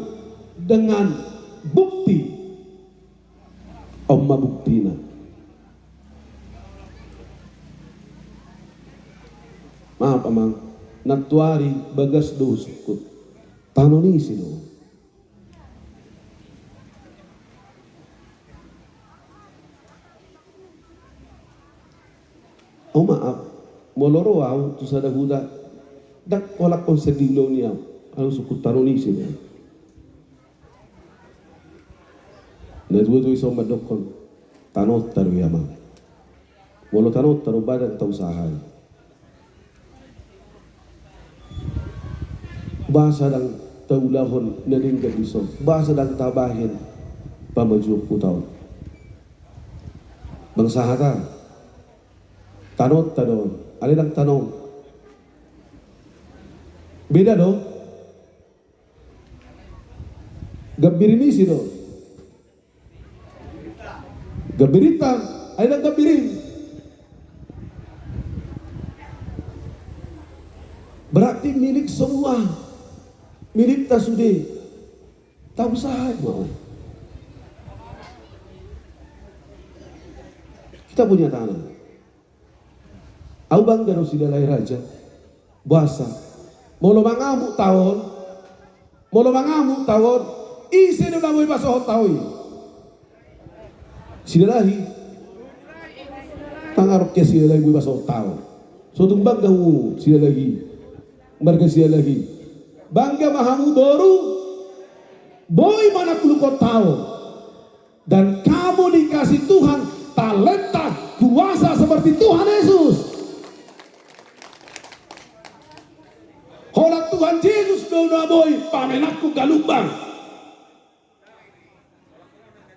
dengan bukti. On ma buktina. Maaf, Amang, nantoari bagas do husungkun. Tano ni ise do? Au maaf, molo ro au tu sada huta, ndang holan on sandiri ulaon i au, alai husungkun tano ni ise do. Na tuatua i so mandokkon, tanonta do i, Amang. Molo tanonta do, ba ndang tausahai. Boasa ndang taulahon na denggan dison? Boasa ndang tabahen pamajuon huta on? Bangsa hata, tanonta do, alai ndang tano. Beda do. Gambir ni ise do? Gambirinta, alai ndang gambirin. Berarti milik semua, milikta sude. Tausahai ma on. Kita punya tanah. Au bangga do Silalahi Raja. Boasa? Molo mangamuk taon, molo mangamuk taon, ise do na boi pasohot tao i? Silalahi. Mangarok ke Silalahi boi pasohot tao. So tung bangga hamu Silalahi. Marga Silalahi. Bangga ma hamu boru boi manangkulukhon tao. Dan kamu dikasih Tuhan talenta, kuasa seperti Tuhan Yesus. Holan Tuhan Jesus do na boi pamenangkun galumbang.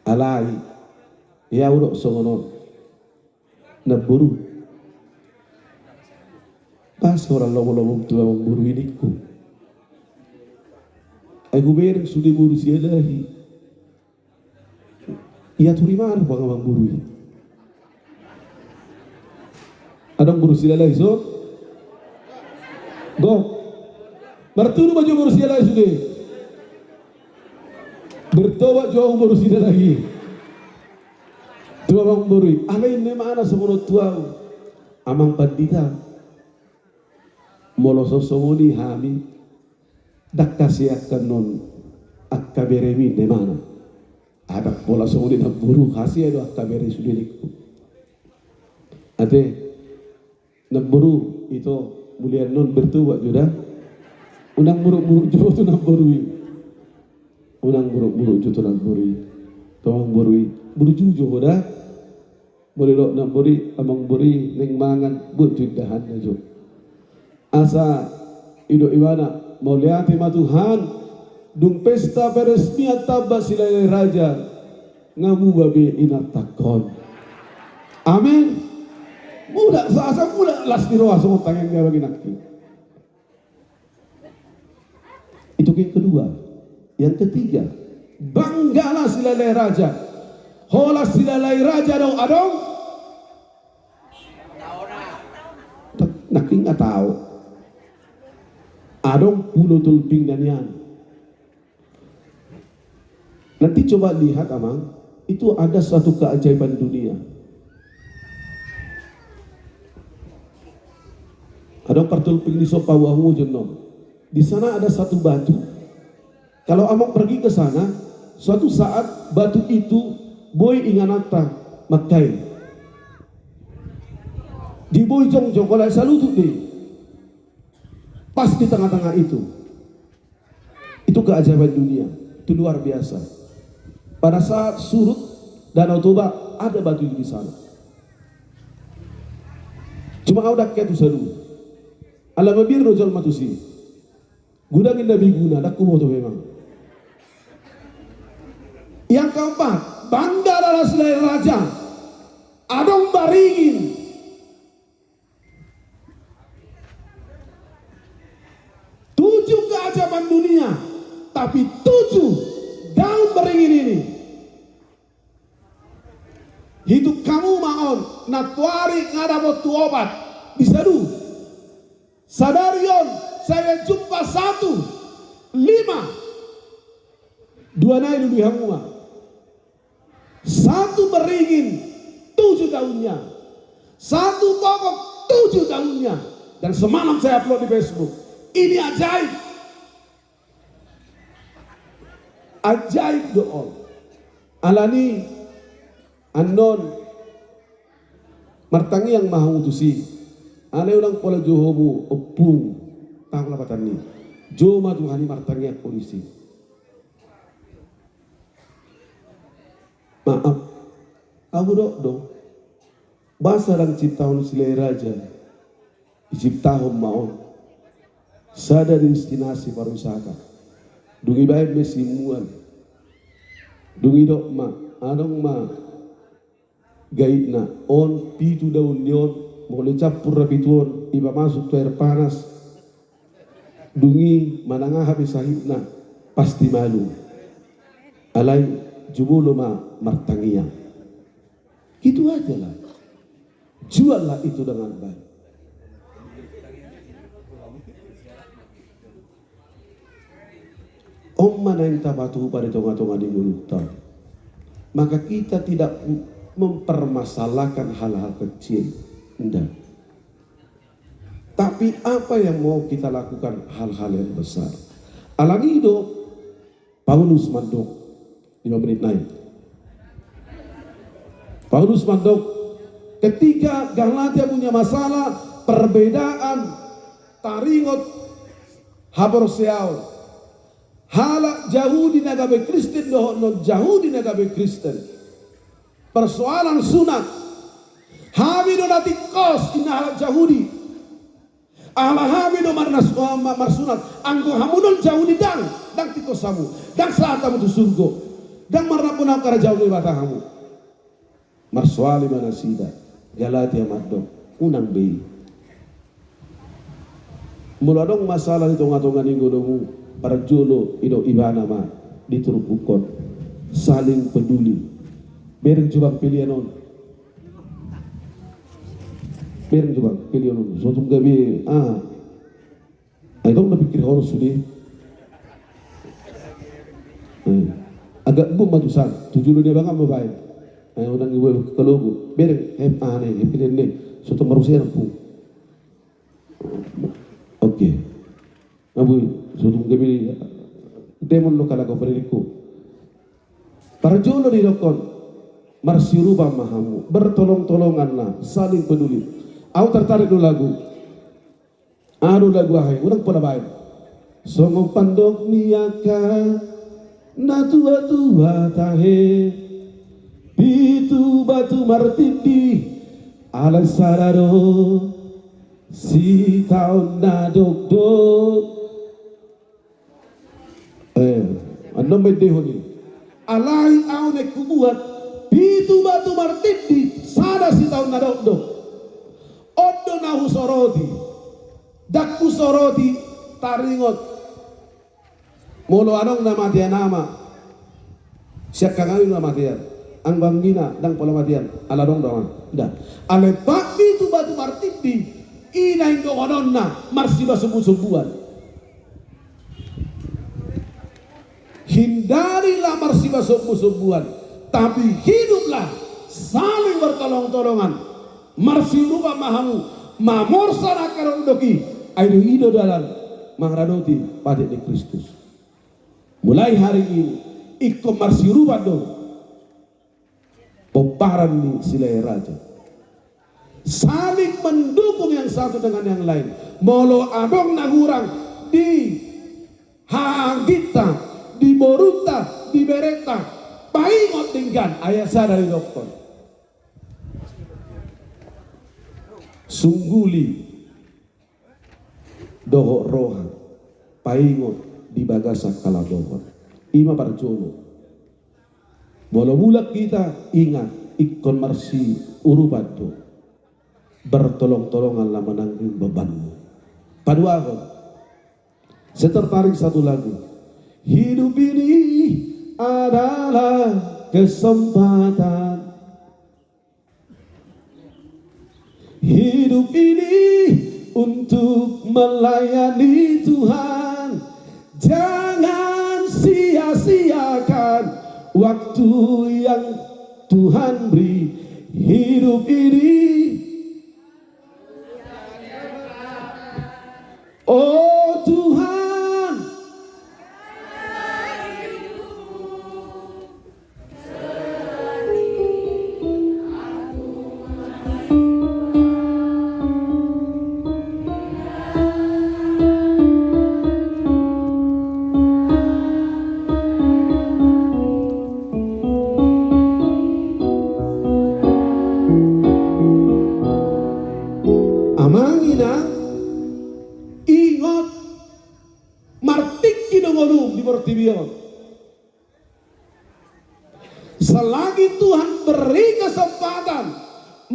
Alai, ia hudok songon on. Namboru. Pas holan lomolomom tu amangboru i ningku. Ai hubereng sude boru Silalahi. Ia turi ma do pang amangboru i. Adong boru Silalahi so? Gok. Martudu ma jo boru Silalahi sude. Bertobat jo boru Silalahi. Tu amangboru i. Alai inna imana songon on tu au. Amang pandita. Molo so songon i hami. Ndang hasea angka non angka beremi inna imana. Ndang pola songon i namboru, hasea do angka bere sude ningku. Ate, namboru, ito, molo annon bertobat jo da. Unang muruk-muruk jo tu namboru i. Unang muruk-muruk jo tu namboru i. Tu amangboru i. Burju jo ho da. Molo didok namboru i, amangboru i, naeng mangan, buat tu indahanna jo. Asa, didok ibana, mauliate ma Tuhan, dung pesta peresmian tamba Silalahi Raja, nga muba be inantangkon. Amin. Muda, sa-, asa muda las ni roha songon tangiang ni abang inangki. Itu yang kedua. Yang ketiga, banggalah Silalahi Raja. Holan Silalahi Raja do adong. Nangkin nga tao. Adong Pulo Tolpingna nian. Nanti coba lihat, Amang, itu ada satu keajaiban dunia. Adong partolping ni so paboa hamu jo annon. Di sana ada satu batu. Kalau Amang pergi ke sana, suatu saat batu itu boi ingananta mangkatai. Di boi jongjong, holan saluhut do i. Pas di tengah-tengah itu. Itu keajaiban dunia, itu luar biasa. Pada saat surut Danau Toba, ada batu itu di sana. Cuma au ndang hea tu sadun. Ala mabiar do jolma tusi. Godang inna begu na, ndang huboto memang. Yang keempat, banggalah Silalahi Raja. Adong baringin. Tujuh keajaiban dunia, tapi tujuh beringin ini. Hitung hamu ma on, nantoari nga dapot tu opat, bisa du. Sadari on, sai jumpa satu, lima. Dua nai lului hamu ma. Satu beringin, tujuh daunnya. Satu pokok, tujuh daunnya. Dan semalam saya upload di Facebook. Ini ajaib. Ajaib do on. Alani annon martangiang ma hamu tusi. Alai unang pola jou hamu ompung, tang lapatan ni. Jou ma Tuhan i martangiang ho disi. Maaf. Ahu dok do. Boasa ndang diciptahon Silahi Raja? Diciptahon ma on. Sada destinasi pariwisata. Dung i baen ma simuan. Dung i dok ma, adong ma gaitna on, pitu daun ni on, molo dicampur na pitu on, dipamasuk tu air panas. Dung i manang aha pe sahitna, pasti malum. Alai jumolo ma martangiang. Gitu aja lah. Juallah itu dengan baik. On ma naeng tapatupa di tonga-tonga ni ngolunta. Maka kita tidak mempermasalahkan hal-hal kecil. Nda. Tapi apa yang mau kita lakukan hal-hal yang besar? Alani do Paulus mandok, lima menit nai. Paulus mandok, ketika Galatia punya masalah perbedaan taringot haporseaon, halak Jahudi na gabe Kristen dohot non Jahudi na gabe Kristen. Persoalan sunat. Hami do na tingkos, inna halak Jahudi. Ala hami do marnas-, ma-, ma-, marsunat. Anggo hamu non Jahudi ndang, ndang tingkos hamu. Ndang sahat hamu tu surgo. Ndang marnampunampu harajaon ni Debata hamu. Marsoali ma nasida. Galatia mandok, unang be i. Molo adong masalah di tonga-tonga ni ngolunmu, parjolo didok ibana ma di turpuk on. Saling peduli. Bereng jo bang pelean on. Bereng jo bang pelean on. So tung gabe, ah. Ai tong na pikir hono sude. Eh, agak bum ma tusan, tu jolo ni abang ma baen. Eh, unang ibu kalogo. Bereng, eh, ah, ne, eh, pelean ne. So tung maruse anak bum. Oke. Abui, so tung gabe demon lo kalak operirku. Parjolo didokkon, marsiurupan ma hamu, bertolong-tolonganlah, saling peduli. Au tertarik do lagu. Anu lagu aha i, unang pola baen. Songon pandok ni angka na tua-tua tahe, pitu batu martindih, alai sada do sitaon na dokdok. Eh, annon baen dehon i. Alai au naeng hubuat pitu batu martindih, sada sitaon na dokdok. On do na husoroti. Ndang husoroti taringot. Molo adong na matean ama. Siangkangan i na matean. Anggo anggina ndang pola matean. Ala adong do ama. Nda. Alai pitu batu martindih. I naeng dohononna marsibasombu-sombuan. Hindarilah marsibasombu-sombuan, tapi hiduplah saling bertolong-tolongan. Marsiurupan ma hamu, mamorsan angka na dokdok i, ai dung i do dalan mangaradoti patik ni Kristus. Mulai hari ini, ingkon marsiurupan do. Pomparan ni Silahi Raja. Saling mendukung yang satu dengan yang lain. Molo adong na hurang di hahaangginta, di borunta, di berenta, paingot denggan, ayat sada didokkon. Sungguli dohot roha, paingot di bagasan haladohon. I ma parjolo. Molo mulak hita, ingat, ingkon marsiurupan do. Bertolong-tolonganlah menanggung bebanmu. Paduahon. Saya tertarik satu lagu. Hidup ini adalah kesempatan hidup ini untuk melayani Tuhan. Jangan sia-siakan waktu yang Tuhan beri. Hidup ini, oh Tuhan, amang inang, ingot, martingki do ngolum di portibi on. Selagi Tuhan beri kesempatan,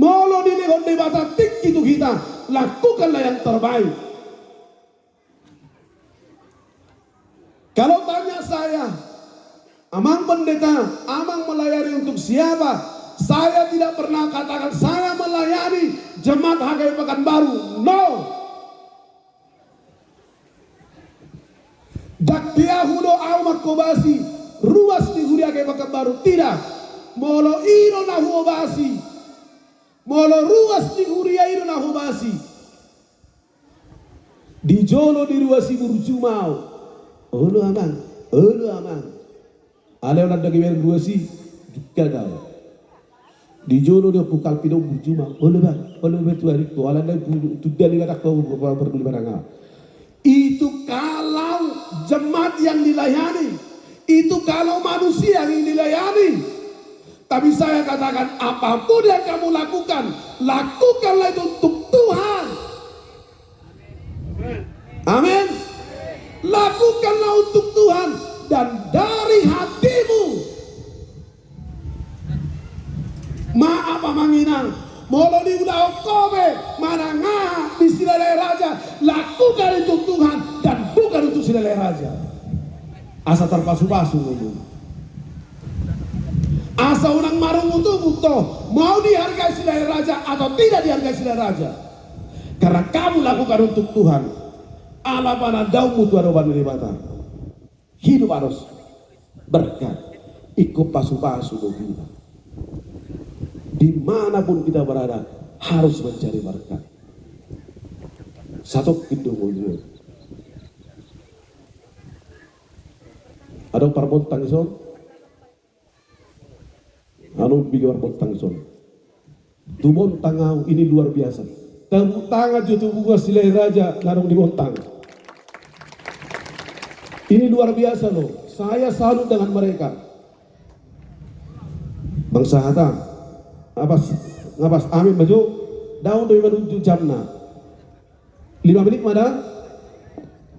molo dilehon Debata tingki tu hita, lakukanlah yang terbaik. Kalau tanya saya, "Amang Pendeta, Amang melayani untuk siapa?" Saya tidak pernah katakan saya melayani jemaat H K I Pekanbaru. No. Ndang pe ahu do ahu manghobasi ruas ni huria H K I Pekanbaru, tidak. Molo i do na huobasi, molo ruas ni huria i do na huobasi, di jolo ni ruas i burju ma ahu. Olo amang, olo amang. Alai unang dang ibereng ruas i, dungka do ahu. Di jolo ni Ompu Kalpi do burju ma ahu. Olo bang, olo bang, tuan i, alai unang dang pu-, tunda ni badan ahu, parduli badan ahu. Itu kalau jemaat yang dilayani, itu kalau manusia yang dilayani. Tapi saya katakan, apapun yang kamu lakukan, lakukanlah itu untuk Tuhan. Amin. Lakukanlah untuk Tuhan dan dari hatimu. Maaf amang inang, molo diulahon ho pe manang aha di Silalahi Raja, lakukan untuk Tuhan dan bukan untuk Silalahi Raja. Asa tarpasupasu ngolum. Asa unang marungutungut ho, mau dihargai Silalahi Raja atau tidak dihargai Silalahi Raja. Karena kamu lakukan untuk Tuhan. Ala panandaonmu tu adopan ni Debata. Hidup harus berkat. Ingkon pasupasu do hita. Dimanapun kita berada, harus mencari berkat. Satongkin do ngolu. Adong parbontang dison. Anu, bigi parbontang dison. Tu bontang ahu, ini luar biasa. Tepuk tangan jo tu bunga Silalahi Raja na adong di bontang. Ini luar biasa loh. Saya salut dengan mereka. Bangsa hata. Nga pas, nga pas amin ma jo. Daong do i manunjuk jamna. Lima menit ma da.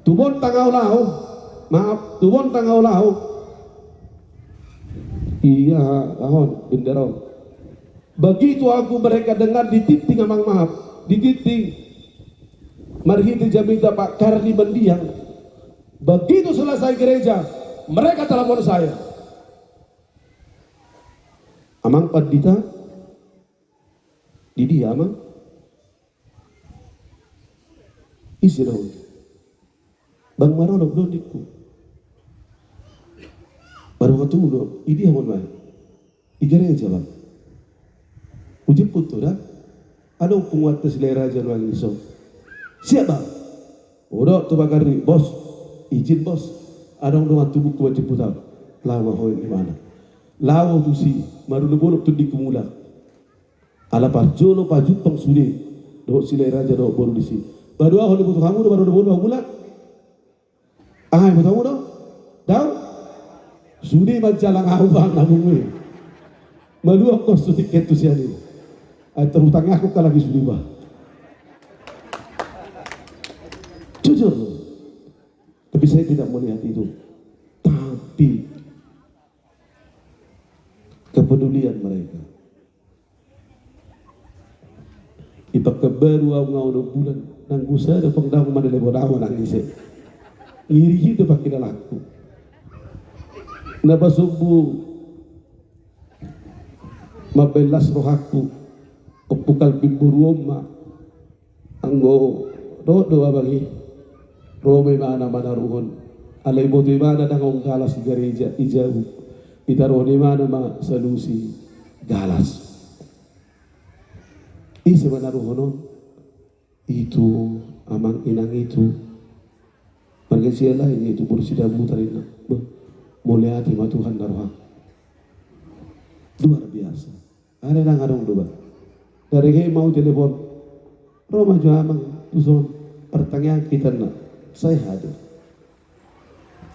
Tu bontang ahu laho. Maaf, tu bontang ahu laho. Iya, ahon, bendera on. Begitu aku mereka dengar ditinting, amang, maaf, ditinting marhite jamita Pak Kardi Mendiang. Begitu selesai gereja, mereka telepon saya. Amang Pandita, di dia, Amang? Ise do? Bang Marolop do, ningku. Baru hatu do, i dia on, Bang? I gereja, Bang. Ujung putu da. Adong punguanta Silalahi Raja nuaeng dison. Siap, Bang. Hudok tu Pak Kardi, Bos. Izin, Bos. Adong dongan tubungku manjemput ahu. Laho ma ho, inna. Laho tusi, marolopolop tondingku mulak. Ala parjolo pajumpang sude dohot Silalahi Raja dohot boru disi. Paduahon, diboto hamu do marolopolop ahu mulak? Aha, diboto hamu do? Dao? Sude manjalang ahu, Bang, na pungu i. Maluang kos tu tiket tu sian i. Ai tarhutang ahu halak i sude, Bang. Jujur. Tapi saya tidak melihat itu. Tapi kepedulian mereka. I Pekanbaru ahu nga onom bulan, nanggo sada pangdao ma na lepo dao nang ise. Ngiri hita pangkilalaanku. Na pasombu mambahen las rohangku, ompung Kalbin boru on ma. Anggo dohot do abang i, ro ma imana manaruhon. Alai boto imana ndang adong galas di gareja, i jabu. Ditaruhon imana ma salusi galas. Ise manaruhon on? Itu, amang inang itu. Marga Sialahi ninna, itu boru Sidabutar ninna. Beh, mauliate ma Tuhan na rohangku. Luar biasa. Aha, ndang adong do ba. Dari he mau telepon. Ro ma jo amang tuson, partangianghon hita ninna. Sai hadir.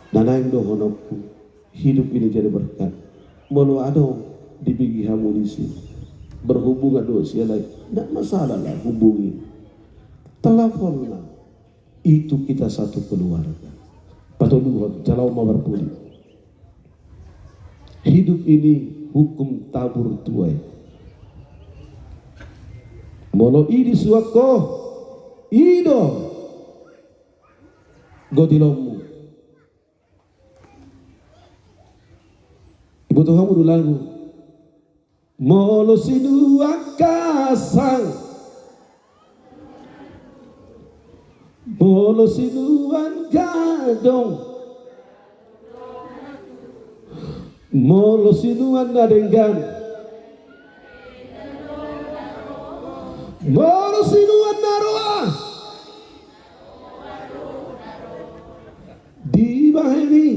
Na naeng dohononku, hidup ini jadi berkat. Molo adong dibege hamu disi, berhubungan dohot Sialahi, ndak masalah lah, hubungi. Telepon lah. Itu kita satu keluarga. Patoluhon, jalo ma parpudi. Hidup ini hukum tabur tuai. Molo i disuan ho, i do gotilonmu. Iboto hamu do lagu. Molo sinuan gasang, molo sinuan gadong, molo sinuan na denggan, molo sinuan na roa, dibahen i.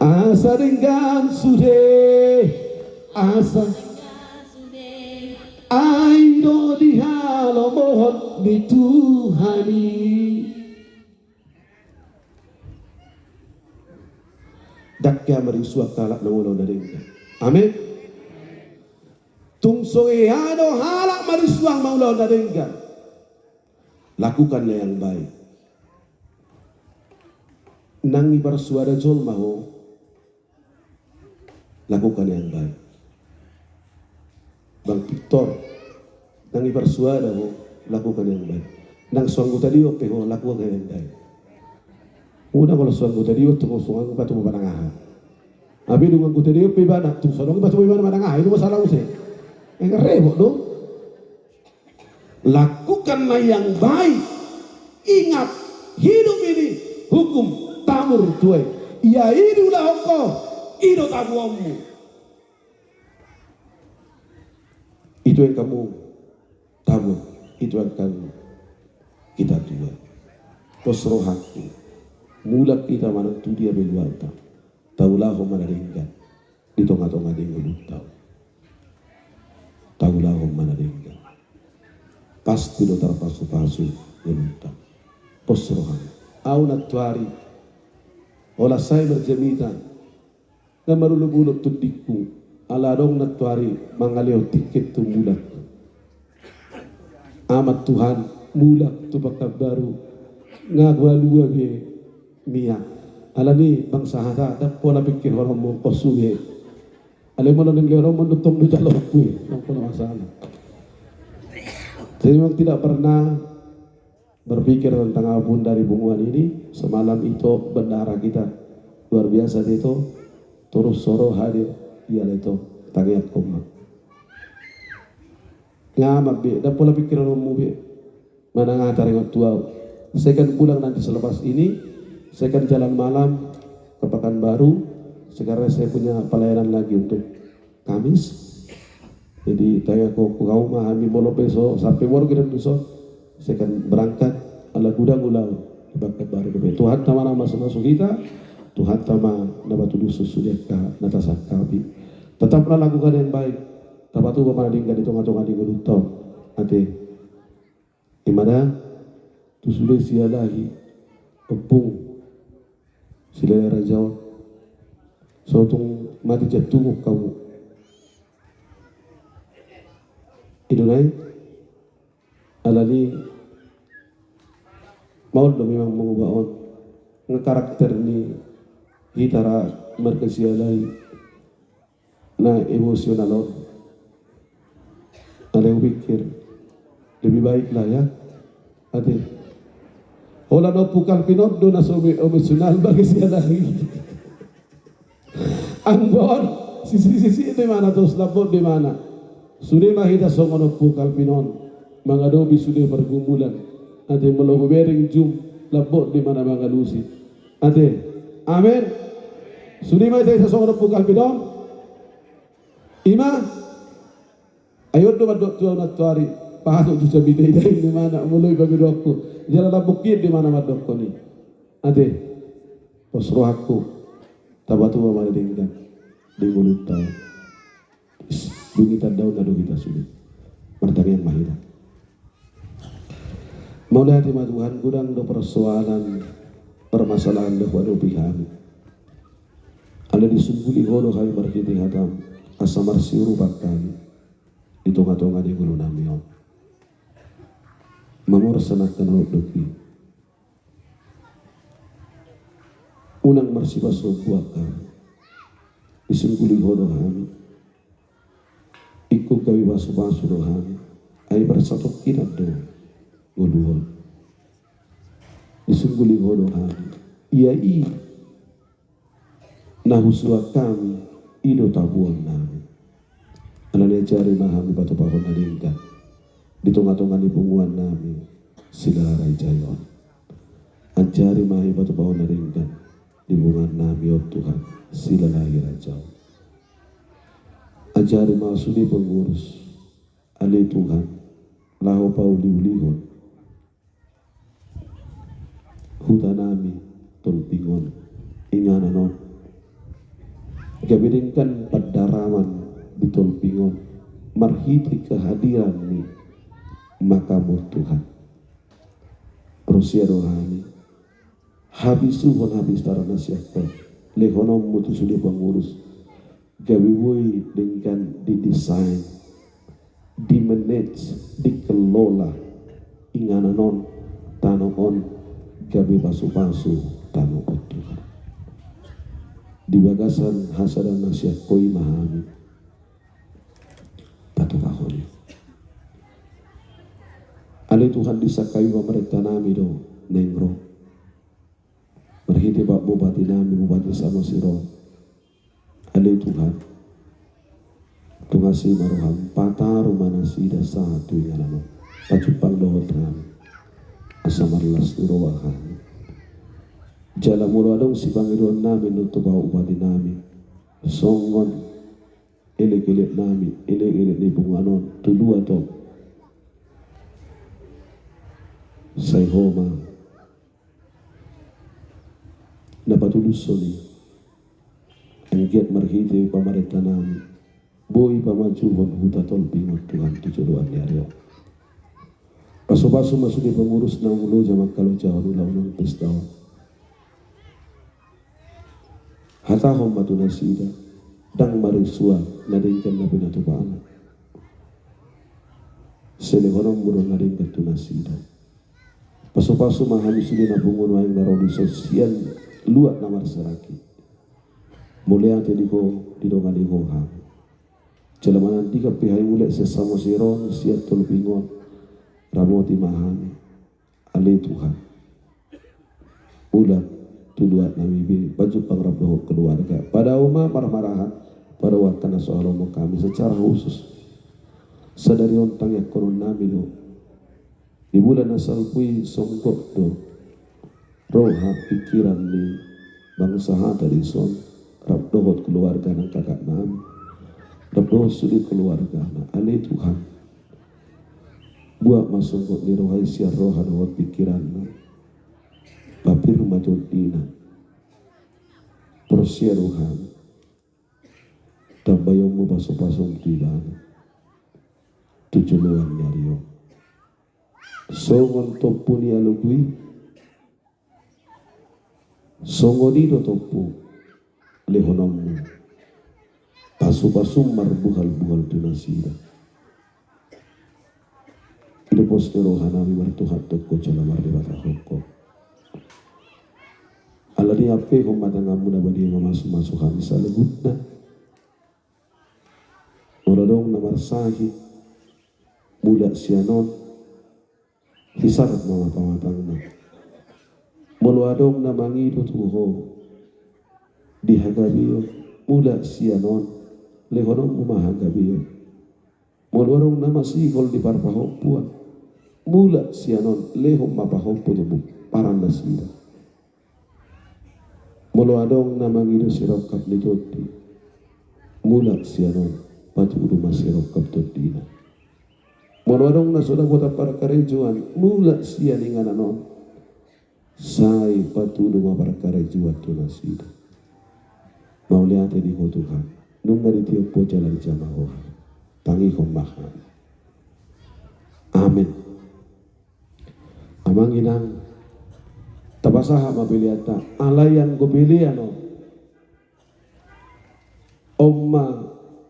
Asa denggan sude, asa, ai do di halomohon ni Tuhan i. Ndang hea marisuang halak na molo na denggan. Amen. Tung so hea do halak marisuang mangulahon na denggan. Lakukan na yang baik. Nang iparsuada jolma ho, lakukan na yang baik. Bang Victor, nang iparsuada ho, lakukan na yang baik. Nang so anggota dewan pe ho, lakukan na yang baik. Unang olo so anggota dewan, tung so anggota tu manang aha. Tapi dung anggota dewan pe ibana, tung so adong i batu ibana manang aha, i do masalah muse. Nga rebot do. Lakukan na yang baik. Ingat, hidup ini hukum tabur tuai. Ia i diulahon ho, i do tabuonmu. Itu yang kamu tabur, itu yang kamu kita tuai. Pos rohangku. Mulak hita manang tu dia pe luatta. Taulahon ma na denggan di tonga-tonga ni ngolunta on. Taulahon ma na denggan. Pasti do tarpasu-pasu ngolunta on. Pos roham. Au nantuari, olat sai marjamita, na marulop-ulop tondingku, ala adong nantuari mangalehon tiket tu mulak. Aman Tuhan, mulak tu Pekanbaru, nga malua be miak. Alani bangsa hata, ndang pola pingkirhononmu, pos be. Alai molo naeng lehononmu on, tong do jaloonku i, ndang pola masalah. Jadi memang tidak pernah berpikir tentang apapun dari punguan ini. Semalam ito bendahara kita luar biasa do ito, torus so ro hadir, ia lah ito, tangiangkon ma. Nga aman be, ndang pola pingkirhononmu be. Manang aha taringot tu au. Saya akan pulang nanti selepas ini, saya akan jalan malam ke Pekanbaru, sekarang saya punya pelayanan lagi untuk Kamis. Jadi tangiangkon tu hamu ma, hami molo pe so sampe Morogiri do dison, saya akan berangkat ala godang ulaon di Pekanbaru dope. Tuhanta ma na mamasu-masu hita, Tuhanta ma na patulushon sude angka na tasangkapi. Tetaplah lakukan yang baik. Tapatupa ma na denggan di tonga-tonga ni ngolunta on. Ate. I ma da, tu sude Sialahi, Ompung Silahi Raja on. So tung mate jantung hamu, i do nai. Alani maol do memang manguba on. Nga karakter ni hita ra marga Sialahi na emosional on. Alai hupikir lebih baik lah ya, Ate. Holan Ompu Kalpin on do na so omesun na bagas ia lagi. Anggo on sisik-sisik do imana, tos lambok do imana. Sude ma hita songon Ompu Kalpin on mangadopi sude pargumulan. Ate, molo hubereng jum, lambok do imana mangalusi. Ate. Amen. Sude ma hita songon Ompu Kalpin on. Ima. Ai on do mandok tu ahu nantoari, pahato tu jamita i, daing do imana, molo i pabedoanku. Jala lambok hian do imana mandokkon i. Ate, pos rohangku, tapatua ma na denggan di ngolunta on. Is, dung i tandaonna do hita sude. Martangiang ma hita. Mauliate ma Tuhan, godang do persoalan, permasalahan na huadopi hami. Alai disungguli Ho do hami marhite hataM, asa marsiurupan hami di tonga-tonga ni ngolunami on. Mamorsan angka na ronduk i. Unang marsipasombu angka. Disungguli Ho do hami. Ingkon gabe pasu-pasu do hami. Ai marsatongkinan do ngolu on. Disungguli Ho do hami. Ia i na husuan hami, i do tabuannami. Alani i ajari ma hami patupahon na denggan di tonga-tonga ni punguannami Silalahi Raja i on. Ajari ma hami patupahon na denggan di punguannami on Tuhan, Silalahi Raja on. Ajari ma sude pengurus, ale Tuhan, laho pauliulihon hutanami Tolpingon, inganan on. Gabe denggan pandaraman di Tolpingon marhite kehadiran ni makaM on Tuhan. Porsea do hami, habisuhon habistaran na sian Ho, lehononMu tu sude pengurus, gabe boi denggan didesain, dimanage, dikelola inganan on, tano on, gabe pasu-pasu tano on Tuhan. Di bagasan hasadaon na sian Ho i ma hami patupahon i. Ale Tuhan, disangkapi pamarentanami do naeng ro marhite Pak Bupatinami, Bupati Samosir on. Ale Tuhan, tung asi ma rohaM, pataru ma nasida sahat tu inganan on. Pajumpang dohot hami, asa marlas ni roha hami. Jala molo adong sipangidoannami nuntu Pak Bupatinami, songon elek-eleknami, elek-elek ni punguan on, tu luat on, sai Ho ma na patulushon i, anggiat marhite pamarentanami boi pamajuhon huta Tolpingon Tuhan tu joloan ni ari on. Pasu-pasu ma sude pengurus naung loja mangkalojahon ulaon on, pesta on. Hatahon ma tu nasida, ndang marisuan na denggan na pinatupana. Sai lehononMu do na denggan tu nasida. Pasu-pasu ma hami sude na pungu nuaeng na ro dison sian luat na marserahan. Mauliate di Ho, didongani Ho hami. Jala manantikan pe hami mulak sian Samosir on, sian Tolpingon, ramoti ma hami. Ale Tuhan, mulak tu luatnami be, pajumpang rap dohot keluarga. Padaohon ma parmarahan, padaohon angka na so halomohon hami secara khusus. Sadari on tangiangkononnami do, di bulan na salpu i songgop do roha pikiran ni bangso hata dison, rap dohot keluarga nang kakaknami, rap dohot sude keluargana. Ale Tuhan, buat ma songgop ni roha i sian roha dohot pikiranna. Papir ma tondina. Porsea do hami, tambaionmu pasu-pasum tu ibana tu joloan ni ari on. Songon tompu ni alogo i, songon i do tompu lehononmu pasu-pasum marbuhal-buhal tu nasida. I do pos ni rohanami martuhan tongko jala mardebatahon ho. Alani i ampehon ma tanganmu na badia mamasu-masu hami saluhutna. Molo adong na marsahit mulak sian on, Hisar ma mata-matangna. Molo adong na mangido tu ho di hagabeon, mulak sian on, lehononmu ma hagabeon. Molo adong na masihol di parpahompuan, mulak sian on, lehon ma pahompu tu paran nasida. Molo adong na mangido sirongkap ni tondi, mulak sian on, patudu ma sirongkap tondina. Molo adong na so dapotan parkarejoan, mulak sian inganan on, sai patudu ma parkarejoan tu nasida. Mauliate di ho Tuhan, nunga ditiop ho jala dijama ho hami. Tangihon ma hami. Amen. Amang inang, tapasahat ma peleanta, alai anggo pelean on, on ma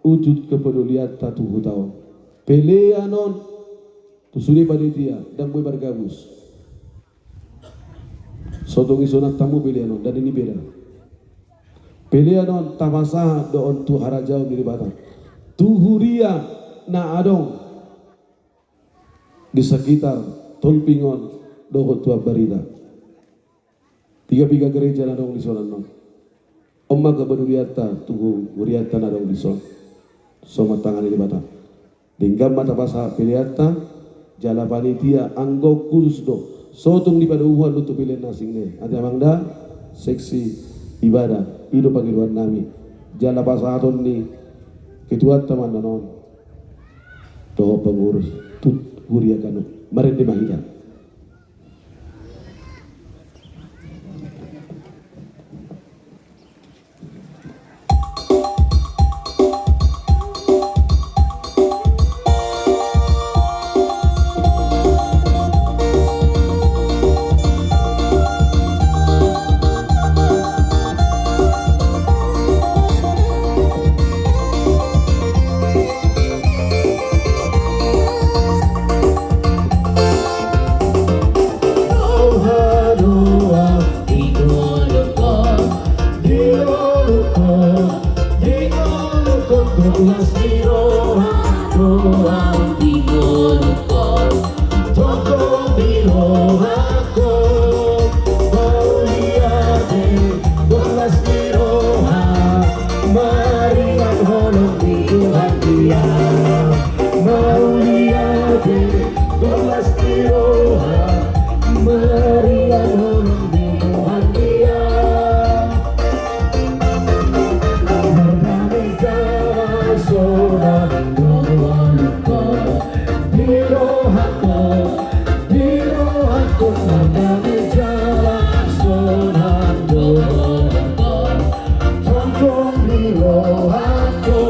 ujut kepedulianta tu huta on. Pelean on tu sude panitia, ndang boi margabus. Sotung isonanta hamu pelean on, ndang dibeda. Pelean on tapasahat do on tu harajaon ni Debata, tu huria na adong di sekitar Tolping on dohot tu Ambarita. Piga-piga gereja na adong dison annon. On ma kepedulianta tu hurianta na adong dison. Songon tangan ni Debata. Denggan ma tapasahat peleanta, jala panitia anggo khusus do. Sotung dipadomu hamu tu pelean na asing ne. Ate amang da, seksi ibadah, i do pangidoan nami. Jala pasahaton ni ketuanta ma annon. Dohot pengurus tu huria ganup. Marende ma hita. Maringan holong ni Tuhan dia. Mauliate, berlas ni roha. Maringan holong ni Tuhan dia. Mardame jala sonang do holongku. Di rohangku, di rohangku, mardame jala sonang do holongku. Tongtong di rohangku,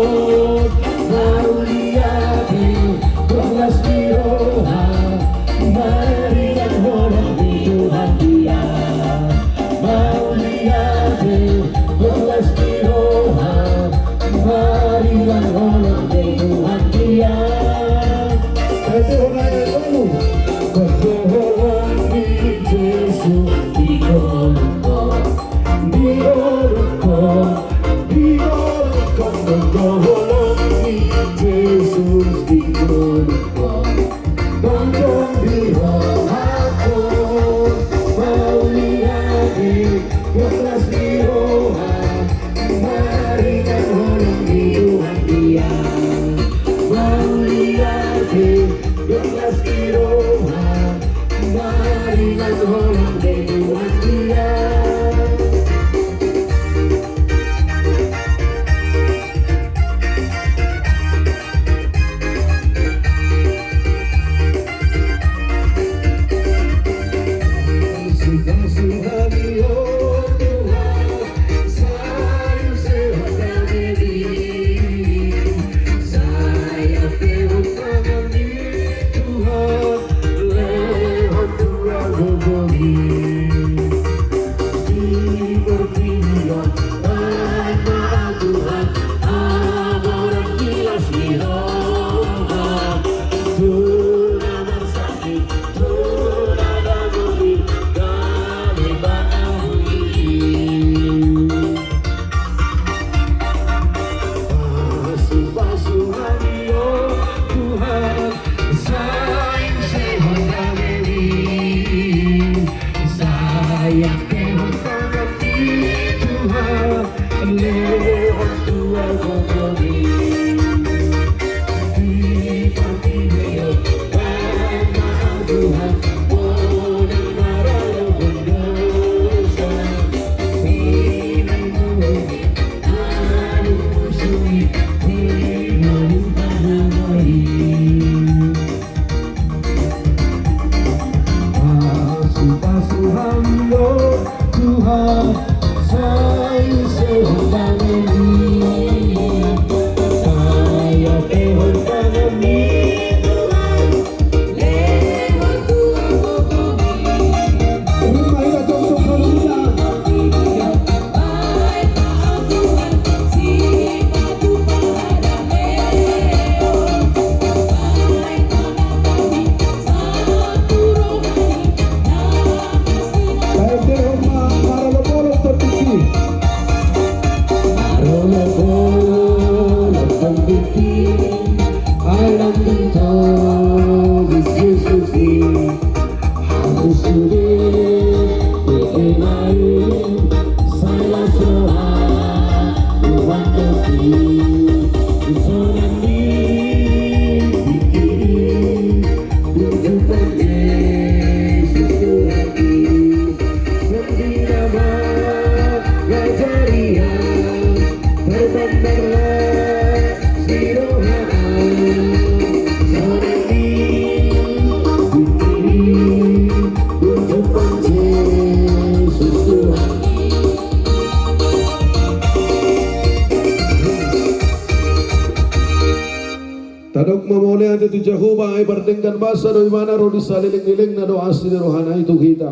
mauliate, berlas ni roha, maringan holong ni Tuhan dia. Mauliate, berlas ni roha, maringan holong ni Tuhan dia. Ate hona e tolu. Tongtong holong ni Jesus di ngolungku, di ngolungku, di ngolungku. Tongtong holong ni Jesus di ngolungku. Tongtong di rohangku, mauliate, berlas ni roha, maringan holong ni Tuhan dia. Mauliate, berlas ni roha, maringan holong ni Tuhan dia. Tadok ma mauliate tu Jahowa, ai pardenggan basa do ibana, ro di saleleng ni lelengna do asi ni rohana i tu hita.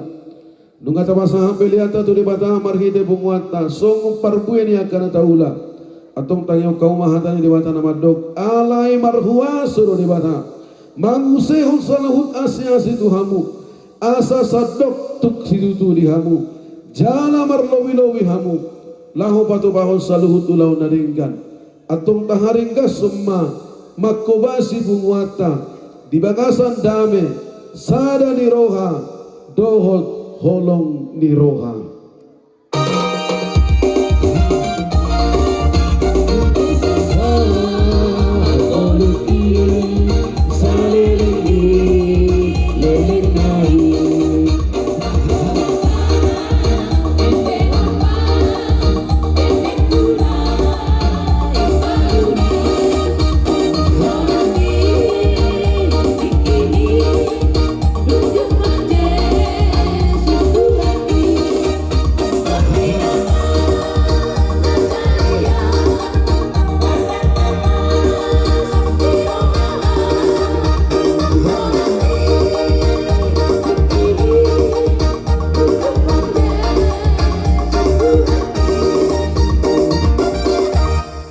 Nunga tapasahat peleanta tu Debata marhite punguanta, songon parbue ni angka na taula. Antong tangihon hamu ma hata ni Debata na mandok, alai marhuaso do Debata mangusehon saluhut asi-asi tu hamu, asa sandok tung situtu di hamu, jala marlobi-lobi hamu laho patupahon saluhut ulaon na denggan. Antong taharinggashon ma, mangkobasi punguanta di bagasan dame, sada ni roha dohot holong ni roha.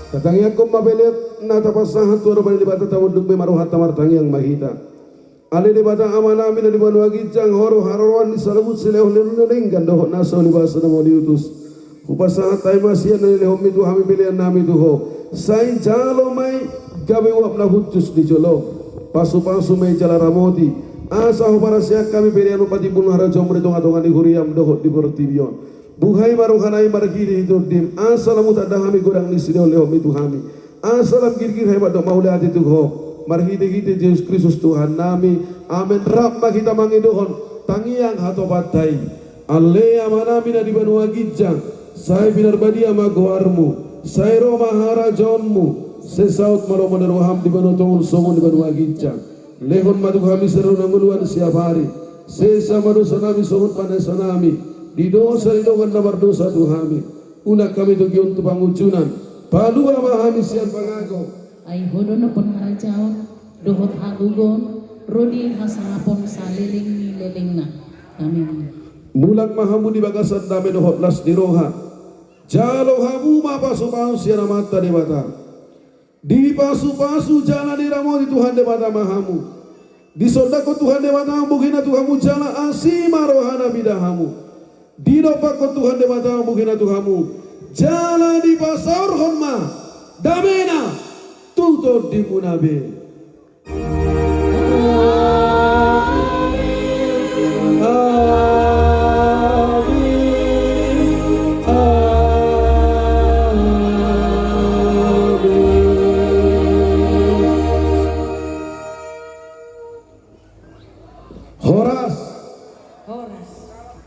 Tatangiangkon ma pelean na tapasahat tu adopan ni Debata, tabonduk be ma rohanta, martangiang ma hita. Ale Debata Amanami na di banua ginjang, Ho do haroroan ni saluhut silehon-lehon na denggan dohot na so ulibasa na mauliutus. Hupasahat hami ma sian na nilehonmi tu hami peleannami tu Ho. Sai jalo ma i gabe uap na hushus di jolom. Pasupasu ma i jala ramoti, asa huparsian hami pelean on patimbulhon harajaonmu di tonga-tonga ni huriam dohot di portibi on. Buhai ma rohanami marhite-hite Tondim, asa lam hutanda hami godang ni silehon-lehonmi tu hami. Asa lam girgir hami mandok mauliate tu Ho, marhite-hite Jesus Kristus Tuhannami. Amen. Rap ma hita mangidohon tangiang hatopanta i. Ale Amanami na di banua ginjang, sai pinarbadia ma goarmu, sai ro ma harajaonmu, sai saut ma lomo ni roham di banua tonga on songon di banua ginjang. Lehon ma tu hami sadari on hangoluan siapari. Sesa ma dosanami songon panesanami di dosa ni dongan na mardosa tu hami. Unang hami togihon tu pangunjunan. Palua ma hami sian pangago. Ai Ho do nampuna harajaon dohot hagogoon ro di hasangapon saleleng ni lelengna. Amen. Mulak ma hamu di bagasan dame dohot las ni roha. Jalo hamu ma pasupasu sian Amanta Debata. Dipasupasu jala diramoti Tuhan Debata ma hamu. Disondangkon Tuhan Debata ma bogina tu hamu jala asi ma rohana mida hamu. Didompakkon Tuhan Debata ma bogina tu hamu jala dipasaorhon ma damena tu tondimuna be.